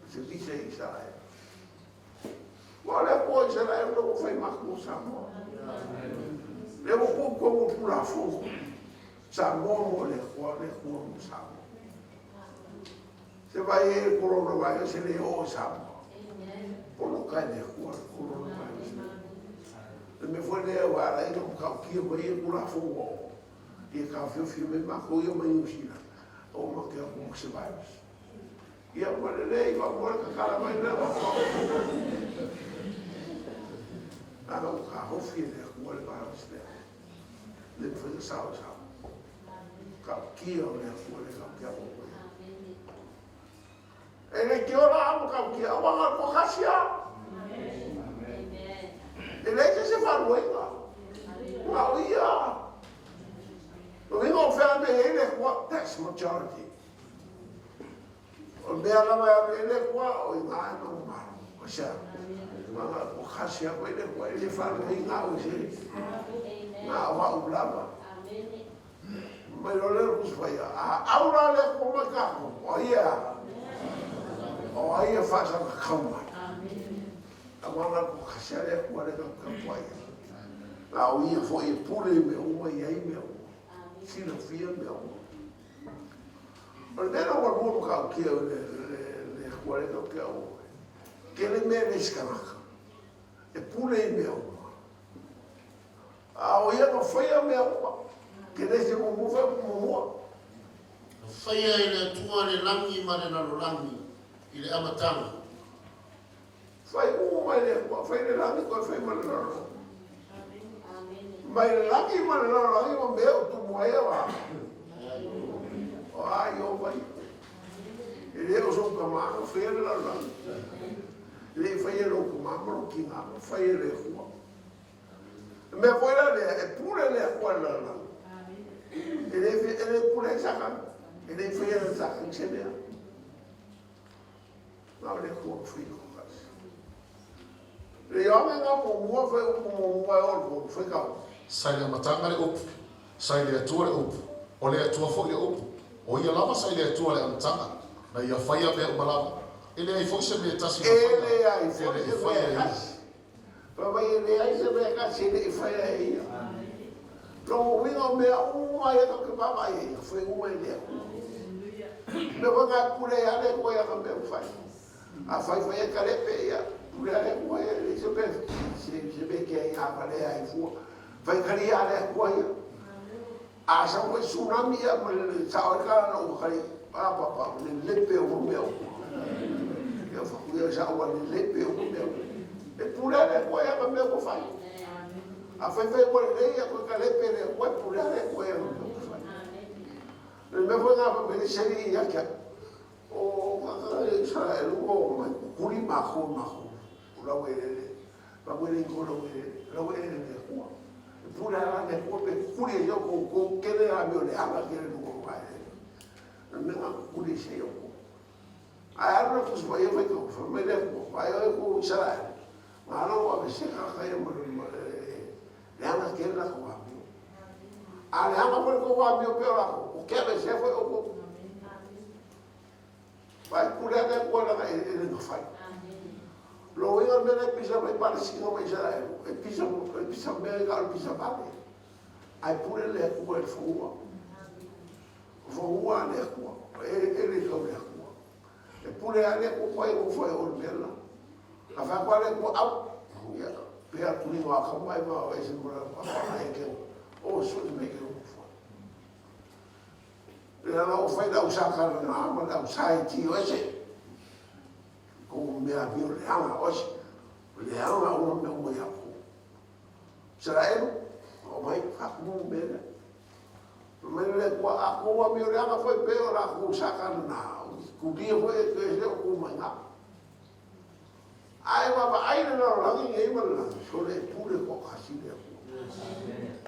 se visa i Isaraelu. Aua o le Atua o Isaraelu lea ua fai ma Atua o Samoa. Lea ua tuu i totonu o le Tulafono, Samoa mo le Atua, le Atua mo Samoa. Se vaai i ai le coronavirus e le oo i Samoa. Poloka e le Atua le coronavirus. Le mea foi lea ua ala ai ona matautia mai ia Tulafono o ia taofiofi mai matou ia mai Niu Sila, aua matou te o atu ma se virus. Ia ua lelei faamoe tatala mai mea faapea. Leaga ua taofi e le Atua le virus lea. Le mafai ona sao i Samoa. Tautia o le Atua le tautia mo koe. E le te ola a ma tautia, aua na o toatasi lava. E leai se isi e faaluaina. Na o ia. O uiga o fea mea e i ai le Atua, that's majority. O le mea lava e alu i ai le Atua, o i ina e manumalo. Aisea? Leaga ua kasi lava i le Atua, e le faalogoina au e se isi. Na o au lava. Mai loa lea o le Tusi Paia, a au la le Atua mai tatou, o ai e a? O ai e faasagatau mai? Aua na ua kasi lava le Atua lea tatou te tapuai ai. Na o Ia foi e pule i mea uma, e i ai mea uma, silafia mea uma. O le mea lena ua lua matautia o le Atua lea tatou te auau ai, tele mea e le isi tagata e pule i mea uma. A o ia na faia mea uma, Kenese muamua fai muamua. Na faia e le Atua le lagi ma le lalolagi i le amataga. Fai uma e le Atua, fai le lagi toe fai ma le lalolagi. Mai le lagi ma le lalolagi ma mea o tumu ai o a. O a Ieova ia. E le o sou tama na faia le lalolagi. E le i faia e lou tama ma lou tina, na faia e le Atua. Le mea foi la lea, e pule le Atua i le lalolagi. E le, e le pule ai Satani. E le i faia e Satani se mea. Na o le Atua na faia toatasi. Le Ioane na muamua fai upu muamua e oo i le tolu, fai tau. Sa i le amataga le Upu, sa i le Atua le Upu, o le Atua foi le Upu. O ia lava sa i le Atua i le amataga, na Ia faia mea uma lava. E leai foi se mea e tasi na E faia, leai e foi le i se mea faia e e Ia. tasi. Fai mai e leai se mea e tasi e le i faia e Ia. Lona uiga o mea uma ia tatou te vaavaai ai, na fai uma e le Atua. Mea foi na e pule ai lava le Atua i ana mea ua fai. Afai fai e Kalepe, ia, pule lava le Atua ia, e leai se mea, se mea e te aiā valea ai fua. Fai talia a le Atua ia. A sau foi tsunami ia ma le sao ai le tala na ua tali, pa pa pa, lelepe uma mea uma. Ia fatu ia sa ua lelepe uma mea uma. E pule lava le Atua i ana mea ua fai. A fai fai ua lelei ia toe kalepe le Atua, e pule lava le Atua i ana mea ua fai. O le mea foi lena fai mai le seli ia te au, o tagata ia Isaraelu ua omai kukuli matou i matou laueleele. Faamoemoe i laueleele le Atua. E pule lava la le Atua pe kukuli ai outou tou tele amio leaga tele luga o vaelele. O le mea lena kukuli ai se outou. Ae alu le Tusi Paia faitau, fai mai le Atua, vaai oe kou Isaraelu, na ala ua aveesea tagata ia ma le leaga tele latou amio. A leaga foi le tou amio pei o latou, ou te aveesea foi outou. Vaai pule lava le Atua leaga eleele na fai. Lona uiga o le mea lea e pisa mai Palestina ma Isaraelu, e pisa, e pisa mea na o le pisa vale. Ae pule le Atua i le fanua. O fanua a le Atua, o eleele tau le Atua. E pule lava le Atua po ai ua fai o le mea la. A fai atu lava le Atua, au, ia, pea atu ni ngā kama e ma o e se mora pa e ke o su me ke o fai. Leaga ua fai le au sa Kanana ma le au sa Etiose. Ko mea amio leaga oe. Leaga uma mea uma ia kou. Isaraelu, o mai faatumu mea lea. Fai mai le Atua, a kou amio leaga foi pei o la kou sa Kanana, kulia foi e ke se o kou mai ngā. Ae vaavaai le lalolagi nei ma le lagi, sole e pule toatasi le Atua.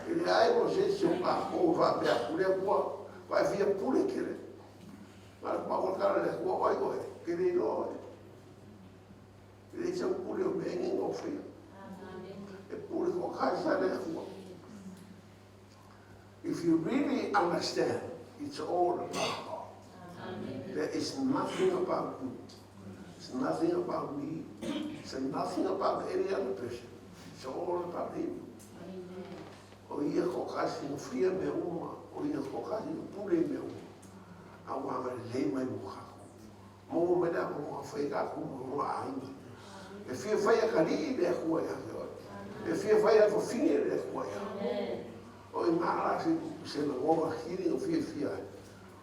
E leai mo se isi o tatou e faapea atu, le Atua, ua e fia pule tele. Na o le pau o le tala a le Atua, o ai oe? Ou te le iloa oe. E leai sau pule o mea nei na ou faia. E pule toatasi lava le Atua. If you really understand, it's all about God. There is nothing about you. It's nothing about me. It's nothing about any other person. It's all about him. O ia toatasi na faia mea uma, o ia toatasi na pule i mea uma, a ua agalelei mai mo tatou. Maua mai le avanoa e fai tatou ma lona aiga. E fia fai atalii le Atua ia te oe. E fia fai afafine le Atua ia oe. O i ina la se, se lagona sili na fiafia ai,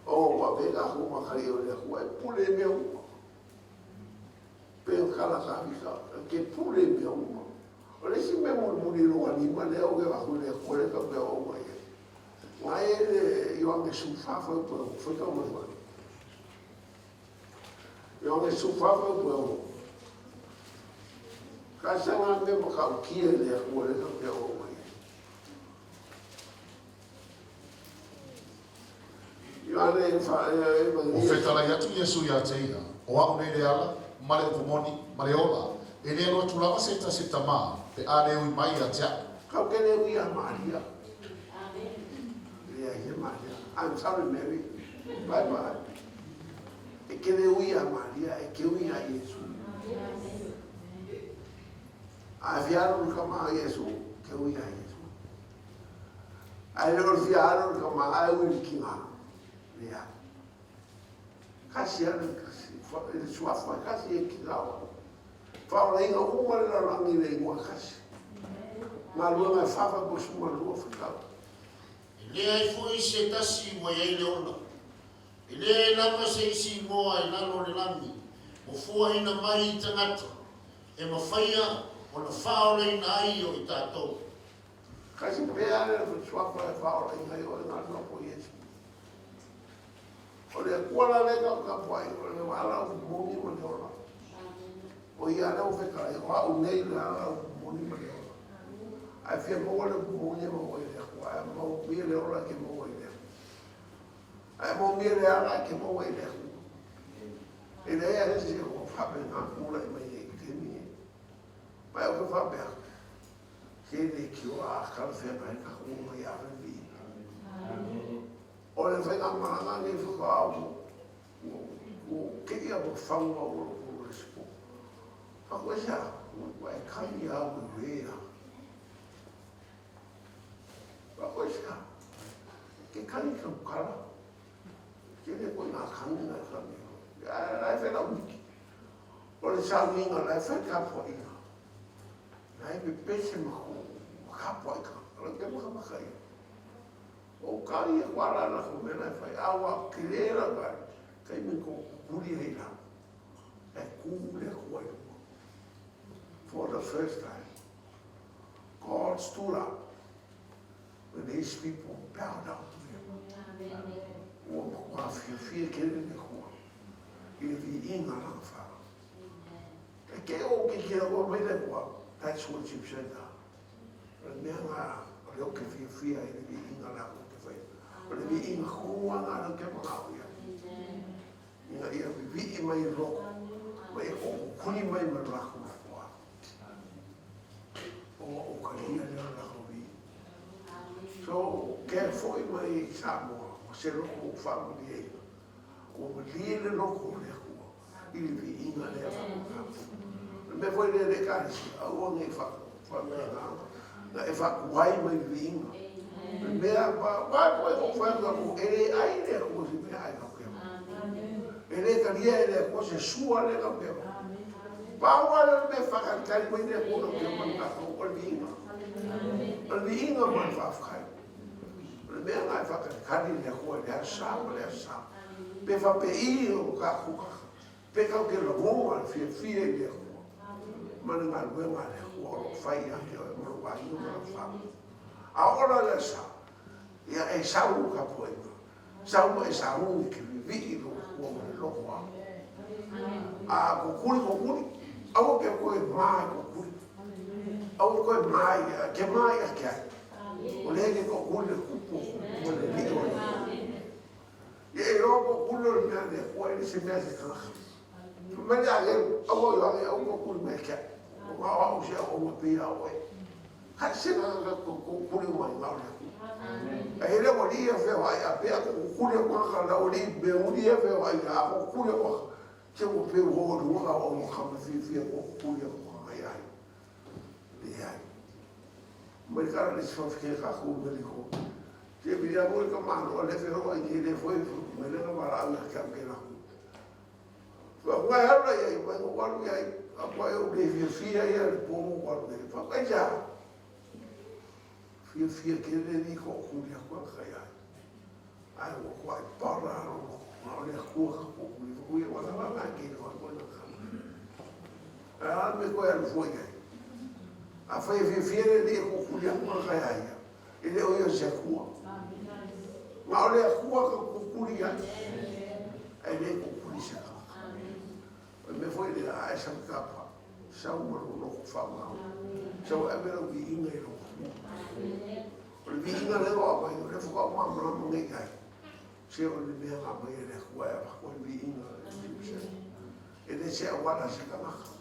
ona ua avea tatou ma atalii o le Atua e pule i mea uma. Pei o tala Tavita, e te pule i mea uma. O le isi mea mulimuli i lou alima lea ou te avatu i le Atua lea tau mea o mai ai. Na e le Ioane 14 fuaiupu e 6, faitau mai foi. Ioane 14 fuaiupu e 6. Kasi nga mea matautia i le Atua lea tau mea o mai ai. Ua fetalai atu Iesu iā te ia, O a'u nei le ala, ma le upu moni, ma le ola, e le alu atu lava se tasi tamā, pe a le ui mai ia te a'u. Kau ke le ui a Maria. Leai he Maria. I'm sorry Mary. Bye bye. E ke le ui a Maria, e ke ui a Iesu. A fia alu le kama a Iesu, ke ui a Iesu. Ae le o le fia alu le kama ae ui le kina. Leai. Kasi a le kasi, le suafa e kasi e kina o. Faaolaina uma le lalolagi i le igoa e kasi. Galuega e fafa po suma lua fetau. E leai foi se tasi ua i ai le ola. E leai lava se isi igoa i lalo o le lagi ua fuaina mai i tagata e mafaia ona faaolaina ai o i tatou. Kasi pea le suafa e faaolaina ai oe na suafa o Iesu. O le Atua la lea e tapuai, o le ala o moni ma le ola. O ia lea ua fetalai, o a'u nei le ala o moni ma le ola. Ae fia maua le upu moni e maua i le Atua, ae maumia le ola e ke maua i le Atua. Ae maumia le ala e ke maua i le Atua. E leai a se isi o faapena tulai mai ai i le taimi lenei. Ma e ou te faapea atu, se leitioa a talafeagai tatou uma ia ave le viiga. O le faigamalaga lenei faatoa ua teia ma fagu au o lou le sipo. Faatoa ese a, ua e kami au e wea. Faatoa ese a, ke kani kau kala. Ke le koe ngā kani ngā kani. Ai lai whai lau wiki. O le sauiga la e fai tapuaiga. La e pepese ma ko tapuaiga. O le te makamaka ia. O ka ia ko ala na ko mea la e fai. A ua kele la kai. Kai me ko kukuri hei la. E ku le kua i lunga. For the first time, God stood up when his people bow down to him. Ua matua fiafia tele le Atua i le viiga lana whanau. E ke o ke kia roa mai le Atua, that's what you've said now. O le mea ngā, o le o ke fiafia i le viiga la ko te whai. O le viiga kua ngā rau ke mangau ia. Ina ia vivii mai i loko, ma ia koʻokukuni mai ma le lakou nofoaga. Ona o kalia lea o le lakou viiga. So, ke foʻi mai i Samoa, ma se loko ua faamalieina, ua malie le loko o le Atua i le viiga lea faapena. O le mea foi lea i le Ekalesia, aua ne i faapena na e faatuai mai le viiga. O le mea, aua foi ou fai atu aku, e le ai le Atua se mea ai kau ke E le talia e le Atua se sua le kau ke Pau lava lea o le mea e faatalitali mai le Atua kau ke ma le tatou, o le viiga. O le viiga ma le faafetai. O le mea lena e faatalitali le Atua i le aso sa ma le aso sa. Pe faapei o tatou tagata, pe tatou te lagona le fiafia i le Atua ma le galuega a le Atua o lo o fai ia te oe ma lou aiga ma lau fanau. A oo la i le aso sa, ia e sau lou tapuaiga, sau ma e sauni ke vivii i lou Atua ma le loto ao. A kukuli, kukuli, aua ke koe mā e kukuli. Aua koe mā i, ke mā i a ke ai. O lea ke kukuli le kupu o kupu ma le lii o le. Ia e loa kukuli o le mea le Atua e le se mea se kanaka. Fai mai le agelu, aua Ioane, aua kukuli mai ke ai. O ngā o au se au o pei a oe. Hai se ngā kukuli mai ngā o le Atua. A hele ua lii e whea ai, a pea kukuli o ngā ka lau lii me uli e whea ai, a kukuli o ngā. Se ua peu hou i luga o ua kama fiafia ko kuli aku ka ngai ai. Leai. Mai kala le si whawhike ka kou me liko. Se mi ia mo ka malo a lefe hoa i ke le foi mai le nga wala au kia ke la ku. Fa wa haru la ia mai ngo walu ia a kwa e o le fiafia ia le po mo walu ia. Fa kai ja. Fiafia ke le ni ko kuli aku ka ngai ai. Ai ua kua i para alo ma o le akua ka ko kuli fo ia wala wala ke no ko na ka. A me ko alu fo ia. A fa e fiafia le ni ko kuli aku ka ngai ai. E le o ia se akua. Ma o le akua ka ko kuli ai. Ai le ko kuli se ka. O le mea foi lea, a e sau i kapa, sau ma lou loto faamau, sau e ave lau viiga i lou Atua. O le viiga lea ua aumai, o lea faatoa ou malamalama nei i ai, se o le mea na aumai e le Atua e avatu ai le viiga i le Silisili. E le se auala a se tagata,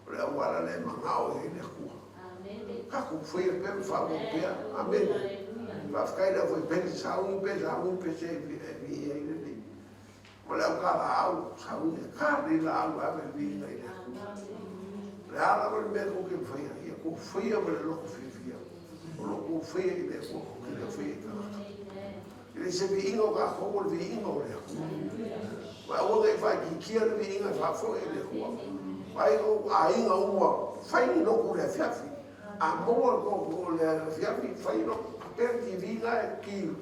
o le auala lea e manao i ai le Atua. Tatou faia pea ma faaauau pea. Amene. Faafetai i le aufaipele, sauni pe sauni pe se e viia ai le Alii. Ma le aukalaau, sauni e ka nei laau e ave viiga i le Atua. O le a lava le mea tou te faia, ia tou faia ma le loto fiafia, o lo o tou faia i le Atua, tou te le faia i tagata. E le se viiga o tatou, o le viiga o le Atua. Ma aua ne i faaitiitia le viiga e faafoi i le Atua. Vaai tou aiga uma, fai ni lotu i le afiafi. A maua le tou le afiafi, fai lotu. Pea le TV na e ki,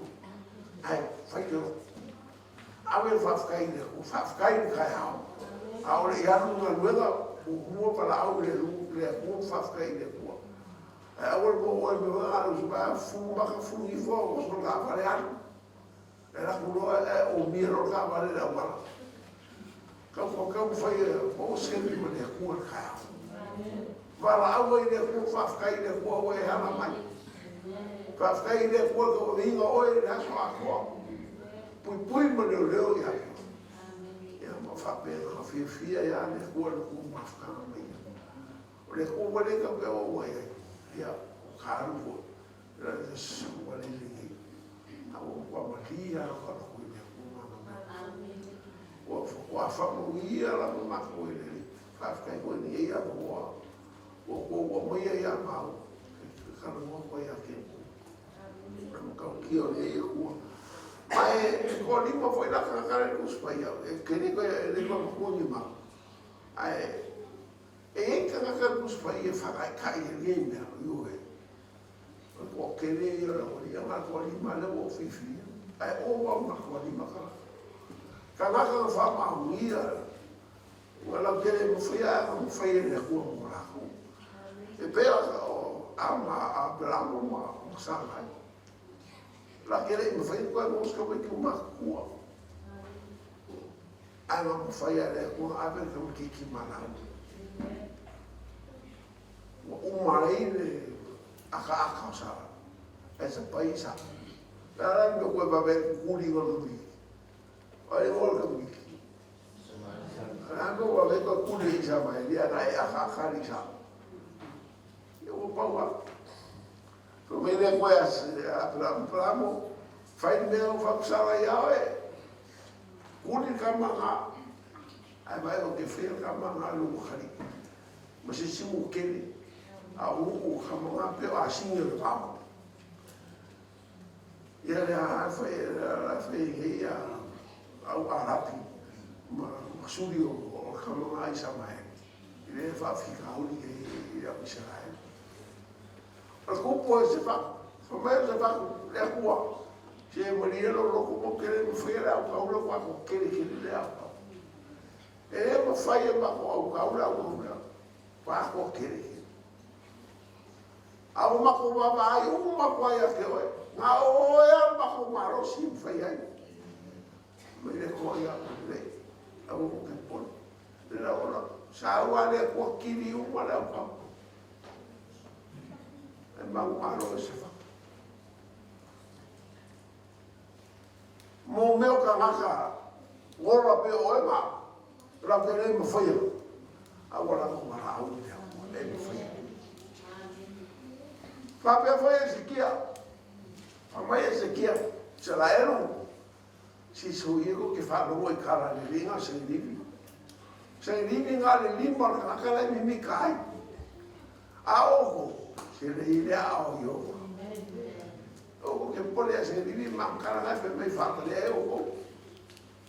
ae fai le lotu. Ave le faafetai i le Atua, faafetai i le taeao. A o le i alu i galuega, muamua valaau i le Atua ma faafetai i le Atua. Ae aua le maua oe me a le usu fu maka fu ifo o so taavale alu. E alu atu loa e omia loa le taavale i le auala. Tau tau taumafai e maua se taimi ma le Atua i le taeao. Valaau ai i le Atua, faafetai i le Atua ua e ala mai. Faafetai i le Atua i le tauaveina o oe i le aso atoa. Puipui ma leoleo ia te oe. Ia ma faapena ona fiafia ia le Atua i le tou mafutaga mai ia. O le Atua ua le tau te oo mai ai. Ia, o ka alu foi. La le ua le lelei. A ua matua malie lava ka loto i le Atua ma ana mea. Ua faatoa faamanuia lava matou e le Alii. Faafetai foi i lenei avanoa ua outou aumaia ia maua e talanoa atu ai ia te outou. O le matautia o lenei Atua. Ma e toalima foi la tagata le tusi mai au, e tele koe, e le koe matua ni mau. Ae e i ai tagata le tusi mai e whakaikai e lenei mea, ioe. O le toatele ia o le aualii, a na toalima lea ua ou whiwhiria. Ae o wau na toalima tagata. Tagata na whaamaonia Ua lautele mafai a na mafai e le Atua mo lakou. E pei o a ma Aperamo ma Sarai. La ke le i mafai koe mo se tamaiti o matutua. Ae na mafai a le Atua na ave le tamaitiiti malau. Ua uma ai le akaaka o Sarai. Ae sapai Isaka. Le a la le mea koe vave ai kukuli na tamaitiiti. Ai o le tamaitiiti. Lātou ua leka kuli i Samaelia na e akaaka li sa. Ia ua pau a. Fai mai le koe a Aperamo, fai le mea o whakusara ia oe. Kuli ka manga. Ai vai o te whea ka manga le wakari. Ma se simu kele. A uu ka manga pe o asinga le pao. Ia le a fai a fai hei a au Arapi ma suli o ka manga i Samael. I le faafitauli i au Isaraele. O le kupu e se faku, fa mai o se faku, le Atua, se malie lo loko mo kele mawhai le au kaula kua ko kele kele le au kau. E le mawhai e mako au kaula au kaula, kua ko kele kele. A ua makou vaavaai uma atu ai ia te oe, na o oe lava le makou malosi e mafai ai. Mai le Atua ia lelei, aua tou te popole. Le laola, saua le Atua kili uma le aukau. E manumalo e se fatu. Mo mea o tagata ola pe oe ma au, lau te le mafaia, a ua latou valaau i le Atua e mafaia. Faapea foi Esekia, fai mai Esekia, Isaraelu, si sui ia tou te faalogo i kala lelei na Senelivi. Sailivi na o le lima o le kanaka la e mimika ai. A oukou, se le i le aao o Ieova. Oukou ke popole ia Sailivi ma kala ngai fai mai faamalie ai oukou.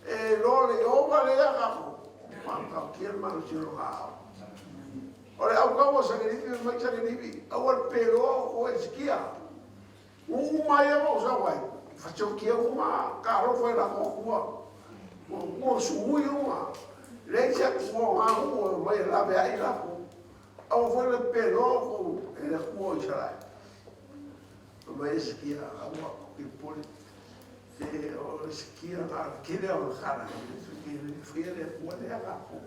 E iloa le Ieova le ia kakou, mautautia le malosi o lona aao. O le aukau o Sailivi fai mai Sailivi, aua le peloa oukou e sikia. Ua uma ai lava ou sau ai, fasiokia uma ka alofa i lako akua. Ua uma sumui uma. Leai se akua o ngā uu e omai e lawe ai lakou. Aua foi le peloa oukou e le Akua o Isaraelu. Fai mai Esekia, Aua, ou te popole, se o Esekia na o le tele lava o na kala, e le faia le Akua lea kakou.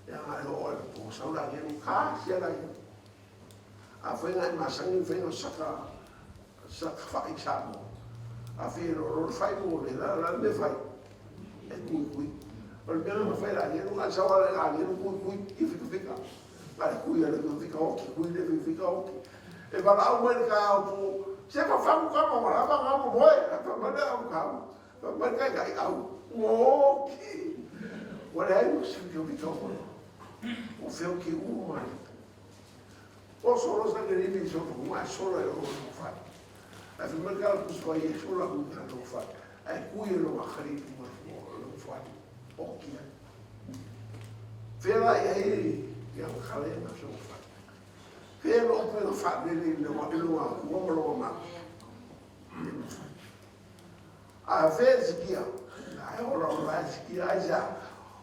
Leaga e oo lava i le po, sau la ia, ka sia la ia. Afai na e masani le faiga o saka saka fai Samoa, afai e loaloa le fai mo le la la le mea fai e kuikui. O le mea na fai la ia na sau ala la ia kuikui i fika fika. Na le kui ala fika fika oki kui le fika fika oki. E valaau mai le taeao po se fa fagu ka ma wala ma nga mo moe. Fa mai le au ka. Fa mai kai kai au. Oki. Ua leai mo se fika fika o. O feo ki uma. O solo sa ke rimi so ko ma solo e o fai. Ae fai mai ka ku so ye solo ku ka lo fai. Ae ku ye lo khari ku ma lo fai. O kia. Fela ia i ia khale na so fai. Fela o pe fa le le le wa le wa ku ma lo ma. A fe sikia. Ae ola ola e sikia ai sa.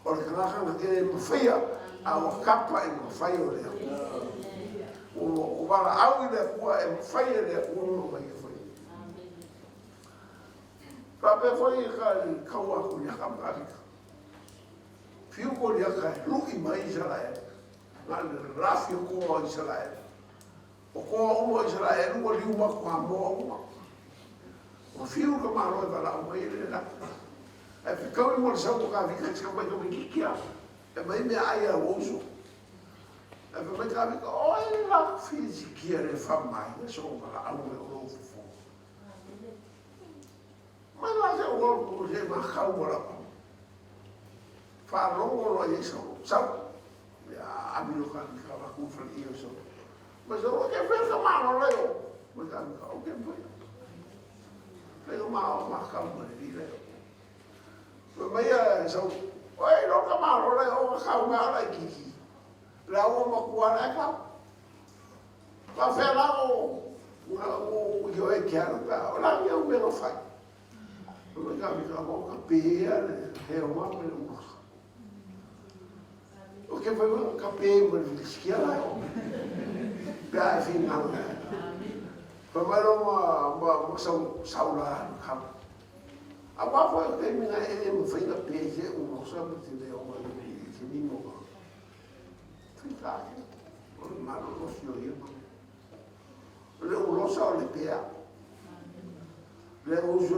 O le kanaka na kele mafaia a ua kapa i mafai o le Akua. Ua o valaau i le Akua e mafai e le Akua ma mai e fai. Faapea foi ka kaua a Koliaka ma Kavika. Fiu Koliaka e lu'i mai Isaraelu. Na le lafi o koa o Isaraelu. O koa uma o Isaraelu ua liu ma Hamoa uma. Ua fiu ka Malo e valaau mai e le laki. Ae fekaui mo le sau o Kavika i se mai tamaititi a. E mai mea ai a ua uso. Ae fai mai Kavika, Oi la fisikia le fa mai e so valaau mai o lou fofo. Mai la se ua ko se ma kau mo la. Faalogo loa i ai sau. Sau. Ia ami o Kavika la ku fale i o sau. Ma sau, o ke fai ka malo le o. Ma Kavika, o ke fai. Fai o ma o ma kau ma le le. Fai mai a sau, oi lo ka malo le o ka kau ma ala i kiki. La ua ma kua la kau. Pa fea la o nga o i o e ke alu pa o la ia o me no fai. Fai mai Kavika, o ka pea le he o ma me le ulosa. O ke fai mai ka pe ma le vilisikia la o. Pe a e whingalo. Fai mai lo ma, ma, ma sau, sau la alu kau. A wā foi o taimi na e e mawhai na pe se ulosa ma te leo ma le te nimo ka. Whika ake, o le malolosi o ia ma. O le ulosa o le pea. Le uso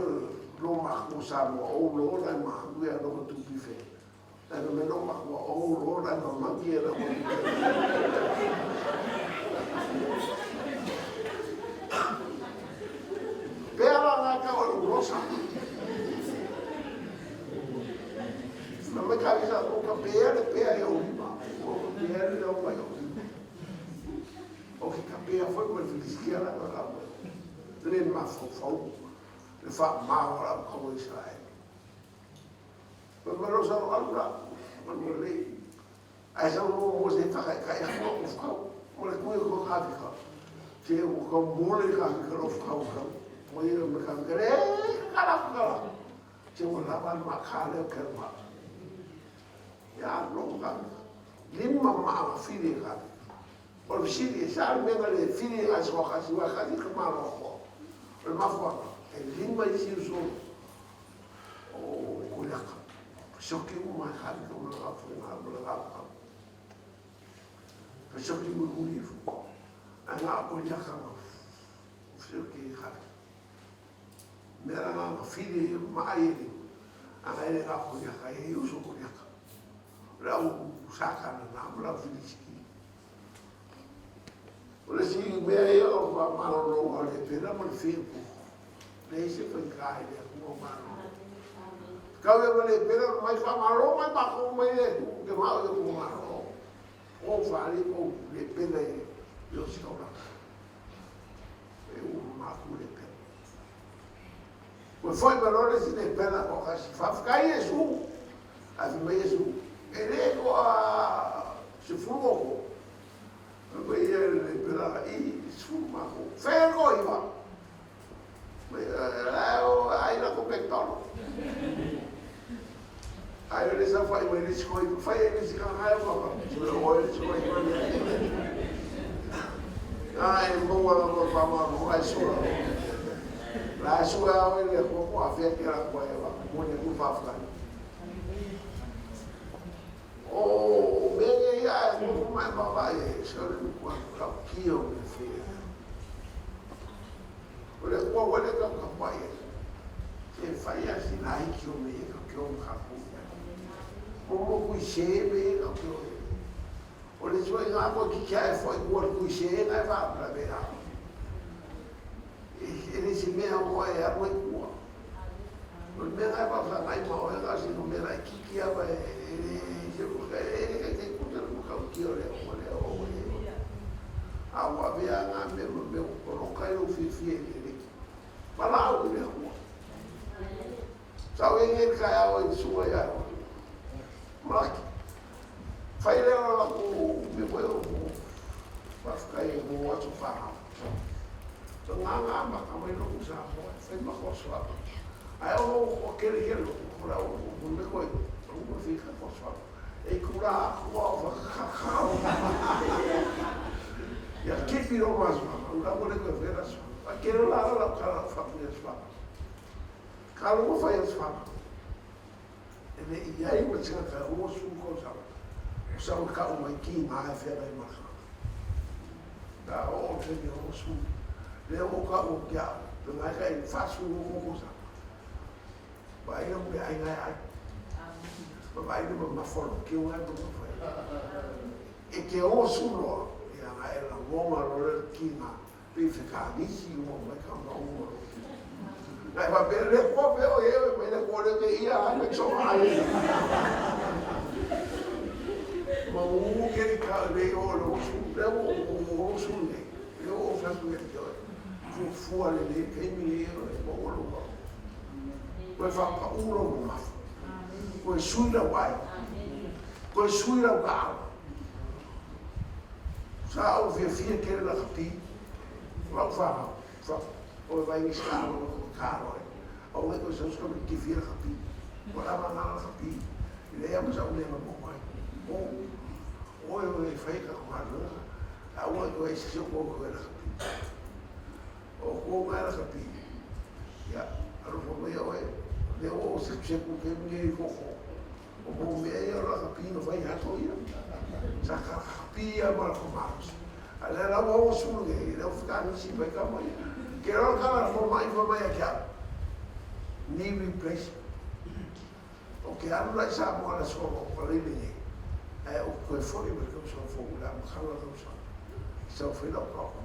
lo makua Samoa o lo la mahu ia lo tupi fe. Ae fai mai lou makua, O lo la mamagi e lau Pea la ngā kau e ulosa. Fai mai ka visa, o ka pea le pea e o lima. O ka pea le leo mai o lima. O ke ka pea foi ma le Filistia la ma lau. Le mafaufau, le whaamao o lau kau o Israel. Fai mai lo sau alu la, alu lelei. Ae sau lo mo se taka e kai aku au fukau. Mo le kui ko ka fika. Se o ka mo le ka fika lo fukau kau. Mo ia me ka fika le ka la ka la. Se o la ma ma ka le ke ma. Ya lo ka fika. Lima ma fili ka fika. O le fesili, e sa le mea na le fili ai se wakati wa ka ka malo ko. O le mafuaga, e lima isi uso o Koliaka. Fesoki uma e ka ma le gafu ma le gafu. Fesoki mulimuli ifo. Ae na o Koliaka ma fesoki e ka. Mea la nga fili ma ai e anga e le ga Koliaka e uso Koliaka. O le au sakana na ma lau filisiki. O le isi mea ia o faamalolo a le pela ma le fepu. Leai se faigā i le Atua malolo. Kau ia ma le pela mai faamalo mai makou mai le ke mao ia ku malo. O faali ko le pela i yo si kaula. E u maku le pela. Ua foi ma loa le isi le pela ko kasi. Faafetai Iesu. Ae fai mai Iesu, E le toa 10 o ko. Fai mai ia le pela i 10 makou. Fea le toaiva. Ai la ko McDonald. Ai o le saofai mai le isi koiva. Fai ai le isi kakae o papa. O le isi koiva le. Ai maua la mo whamaro, ai sua. La sua au e le koko a whea ke la koe wa. Mo ne ku whawhai. O mea ia ia e koko mai mama e se ole nuku atu kau kia o me whea. O le kua wale kau ka pai e. Se whai a si laiki o me e kau kia o ka ku. Mo mo kui se me e kau kia o e. O le sua inga koe ki kia e whai kua le kui se e ngai wha apla me a. E le se mea o e aru e kua. O le mea ngai wha wha ngai ma o e ngā si no mea lai kiki a e le se e le kai kai kuta le kau kia o le o le o e. A ua avea ngā mea ma mea o poloka i lou fiafia i le Alii. Valaau i le Atua. Sa o e ngei taeao i le susuga ia Arona. Malaki. Fai lea o latou mea foi o faafetai e mo aso whanau. Ka ngā maka mai loku sa hoa, whai maka o soaba. Ai o o kere kere loku, ko la o o me koe, o mo whika ko soaba. E kura akua o whakakakao. Ia kipi ro ma soaba, ura mo le koe whera soaba. A kere la la ka la whakuia soaba. Ka rongo whai a soaba. E le i ai ma tika ka o su ko sa. O sa o ka o mai ki ngā e whera i maka. Ka o o te ni o su. Le o ka o kia, te ngai ka e whasu o ko ko sa. Ba ina mo ai ngai ai. Ma ba ina ma mafolo ki o ngai ma mafolo. E ke o su loa, ia nga e la ngonga lo le ki ngā, pe fe ka nisi o mai ka ma o lo. Ngai fa pe le ko pe o e me le ko le ke ia ai me so ai. Ma u ke ni ka le o lo su le o o su le. Le o fa su le ke. Fu fu ale le ke mi e o o lo. Koe whakapaʻu lou mamafa. Koe sui lau ai. Koe sui lau kaʻau. Sa ou fiafia tele lakapi. O lau whanau. Fa, o e vai nisi kaalo o koe kaalo e. Au ngai koe sau ska me kifia lakapi. O lava ngā lakapi. I lea ma sa unenga mo mai. O, oe oe e whai ka ko hanu. A ua koe e sisi o koe koe lakapi. O kou ngai lakapi. Ia, alofa mai oe, lea ua ou sekuseku ke mea i koko. O mou mea ia o lakapi na fai hato ia. Sa ka lakapi ia ma lako malosi. A lea la ua ou sulu nei, lea ua whakaanisi mai ka mai. Ke roa ka la fo mai fa mai a ke au. Knee replacement. O ke alu la i Samoa le solo o ka leile nei. Ae o koe foi ma le tausaga fou, le amataga o le tausaga. I sau fai lau ka o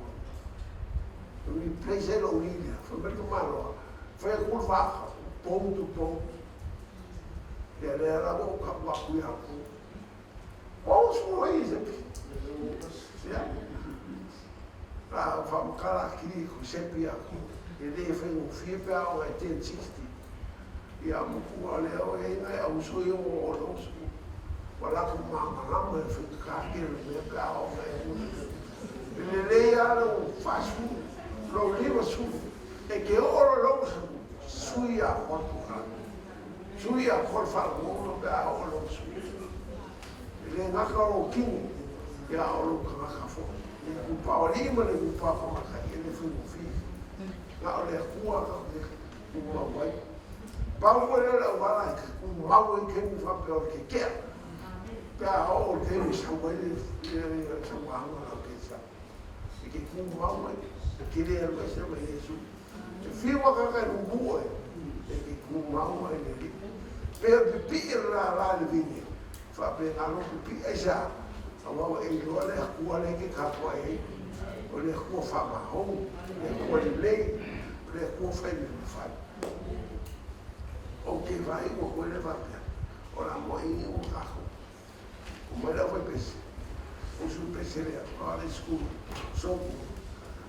Replace ai lou knee lea. Fai mai le tamaloa, fai atu le vaaka, bone to bone. Ia lea la ua ou kau aku ia kou. Ua usu ai se pi. Ia. La whamakala akiri ko sepi aku. E le whaingofie pe a o e 1060. Ia muku a lea o e ngai au usu i o o le usu. Wa lako māmalama e whaikakake le mea pe a o ngai usu. E le lei a le o whasu, lo lima su. E ke o lo lo su, sui a koa puka. Sui a koa whalangonga pe a o lo su. E le ngaka o kini, ia o lo kangaka fo. Le kupa o lima le kupa o maka i le whaingofie. Nga o le akua ka ke kumau ai. Pau koe lea le auala e ke kumau ai kemi whapea o ke kea. Pe a o o te sau ai le sauānga lau ke sa. E ke kumau ai, e ke le alu ai se mai Iesu. E whiua kaka e rumu e, e ke kumau ai le li. Pe o pipi e la la le vine. Whapea ngā lo pipi ai sa. A wau e iloa le akua le ke katoa e. O le akua whamahou, le akua lelei, o le akua whai me mawhai. Ou te faaiu atu ai lea faapea, o le a moai uma tatou. Omai le aufaipese, ou sui pese lea, o le school, so,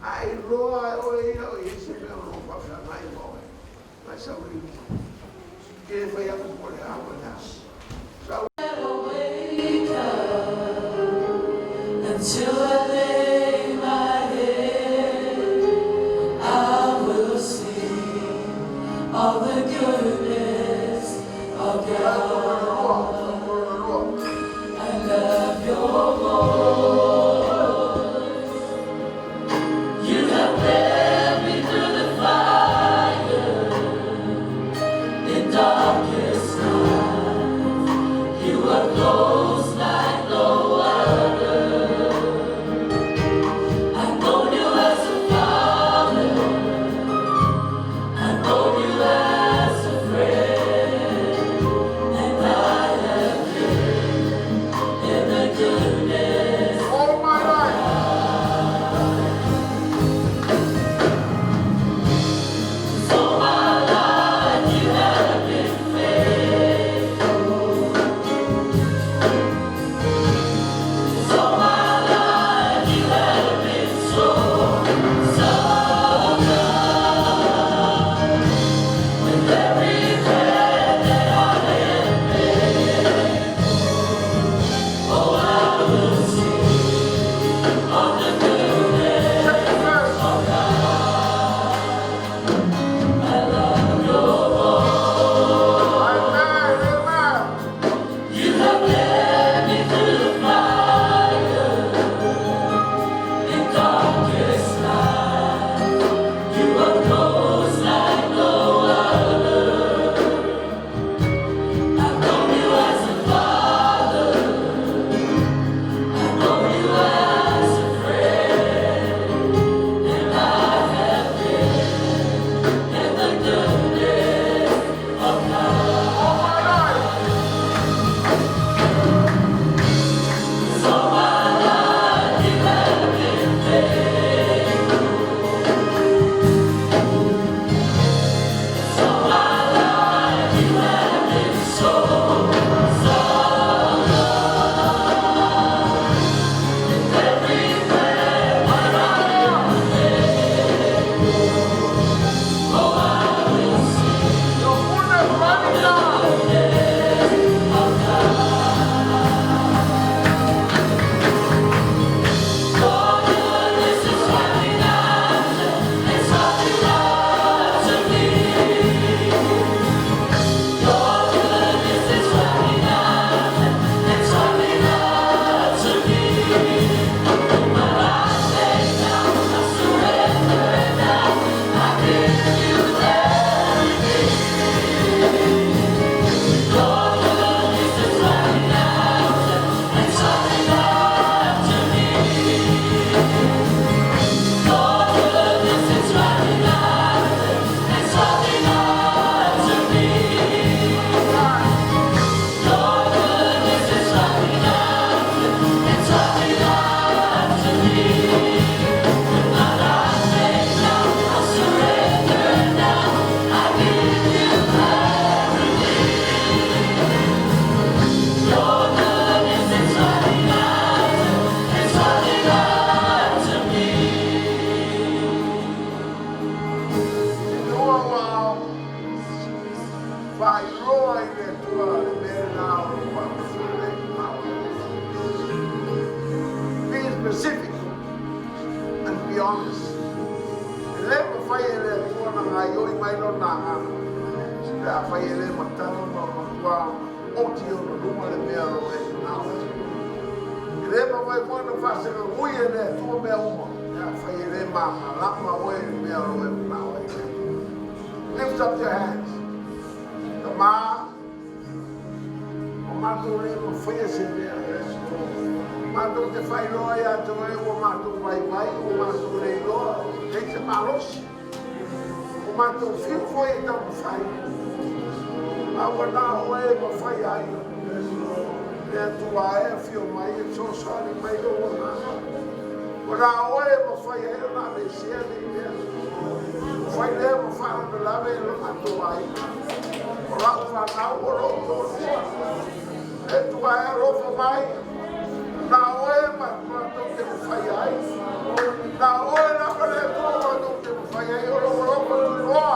a e iloa e oe ia o i ai se mea o lo o faafeagai ma oe, mai sau i luma. Ke fai atu po o le a ma le a. Sau. Wake up until I lay my head, I will sing of the goodness of God. I love your voice. You have led me through the fire in darkest night. You are close like no other. I've known you as a father. I've known you as a friend, and I have lived in the goodness. All my life. All my life you have been faithful. All my life you have been so, so good. With every breath that I am able, oh, I will sing of the goodness Second verse. of God. I love your voice. Amen, amen. You have led me through the fire in darkest night. You are close like no other. I've known you as a father. I've known you as a friend, and I have lived in the goodness of God. All my life. All my life you have been faithful. All my life you have been so, so good. With every breath that I am able, oh, I will sing Your goodness running down. the goodness of God. Your goodness is running after, it's running after me. Your goodness is running after, it's running after me. With my life laid down, I surrender now. I give you everything. Your goodness is running after, it's running after me. Your goodness is running after, it's running after me. Your goodness is running after, it's running after me. With my life laid down, I surrender now. I give you everything. Your goodness is running after, it's running after me. Lua ua faailoa i le Atua le mea lena o lo o faafesili ma oe. Be specific and be honest. E le mafai e le Atua na gaioi mai lona agaga. Pe afai e le matala ma matua oti ona luma le mea o lo o e manao ai. E le mafai foi ona faasegagui e le Atua mea uma. Pe afai e le malamalama oe i le mea o lo o e manao ai. Lift up your hands. Tama, o matou le mafaia se mea. Matou te faailoa ia te oe ua matou vaivai, ua matou le iloa, leai se malosi. O matou fiu foi e taumafai. A ua na o oe e mafai ai. Le Atua e afio mai e fesoasoani mai lou agaga. Ua na oe e mafai ai ona aveesea nei mea. Ua fai lea ma faalavelave i lo matou aiga. O lau fanau o lou toalua. Le Atua e alofa mai, na oe matou te mafai ai. Na oe lava le Atua matou te mafai ai, o lou alofa tunoa,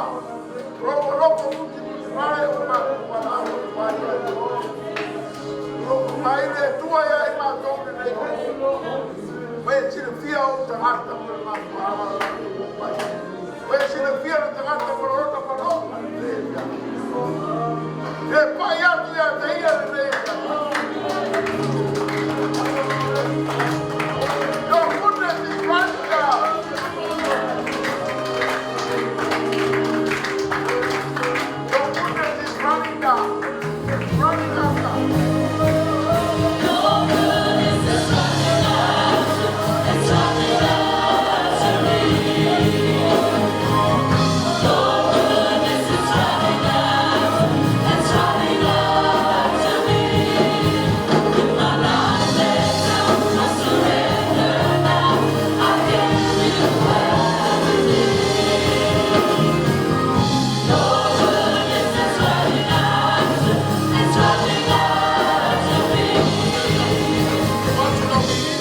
o lou alofa mutimutivae ua matou valaau atu ai ia te oe. Alofa mai le Atua ia i matou lenei taimi. Ua e silafia ou tagata ma le mafuaaga o le matou omai. Ua e silafia le tagata ma lona manaoga lenei afiafi. E pai atu ia te ia lenei afiafi. Your goodness is running down. Your goodness is running down. Running after. Your goodness is running after, it's running after me. Your goodness is running after, it's running after me. With my life laid down, I surrender now. I give you everything. Your goodness is running after, it's running after me.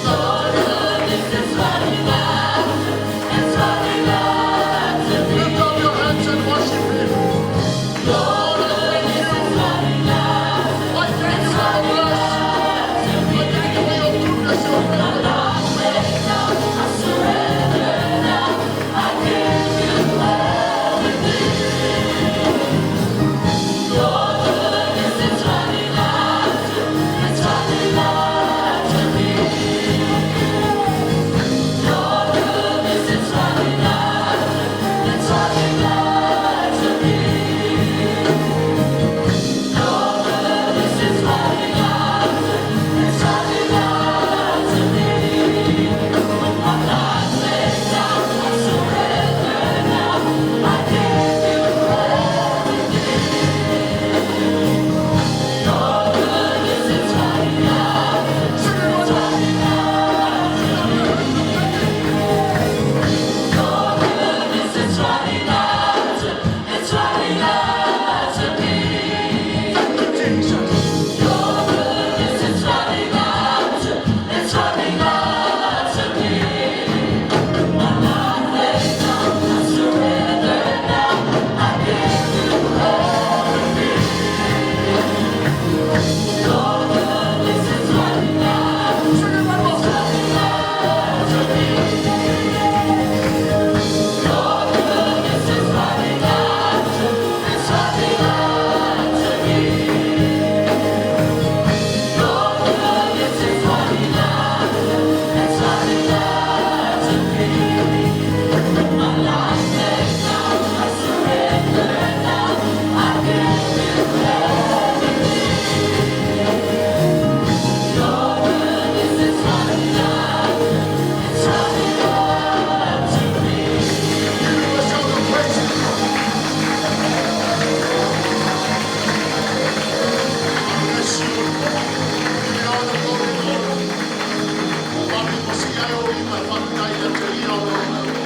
Your goodness is running after, it's running after me. Lift up your hands and worship Him. Your goodness is running after, I thank you for the bless. I thank you for your goodness, your my favor. life laid down, I surrender now. I give you everything. Your goodness is running after, it's running after me. Your goodness is running after, it's running after me. Your goodness is running after, it's running after me. With my life laid down, I surrender now. I give you everything. Your goodness is running after, it's running after me. Your goodness is running after, it's running after me. Thank you, Jesus. Your goodness is running after, it's running after me. My life laid down, I surrender now. I give you everything. Your goodness is running after, Sing it one more. it's running after me. Your goodness is running after, it's running after me. Your goodness is running after, it's running after me. My life laid down, I surrender now. I give you everything. Your goodness is running after, it's running after me. Give him a shout of praise. Bless you. Give you all the glory, Lord. Wami mosia e o ima, whakatai a te ia o.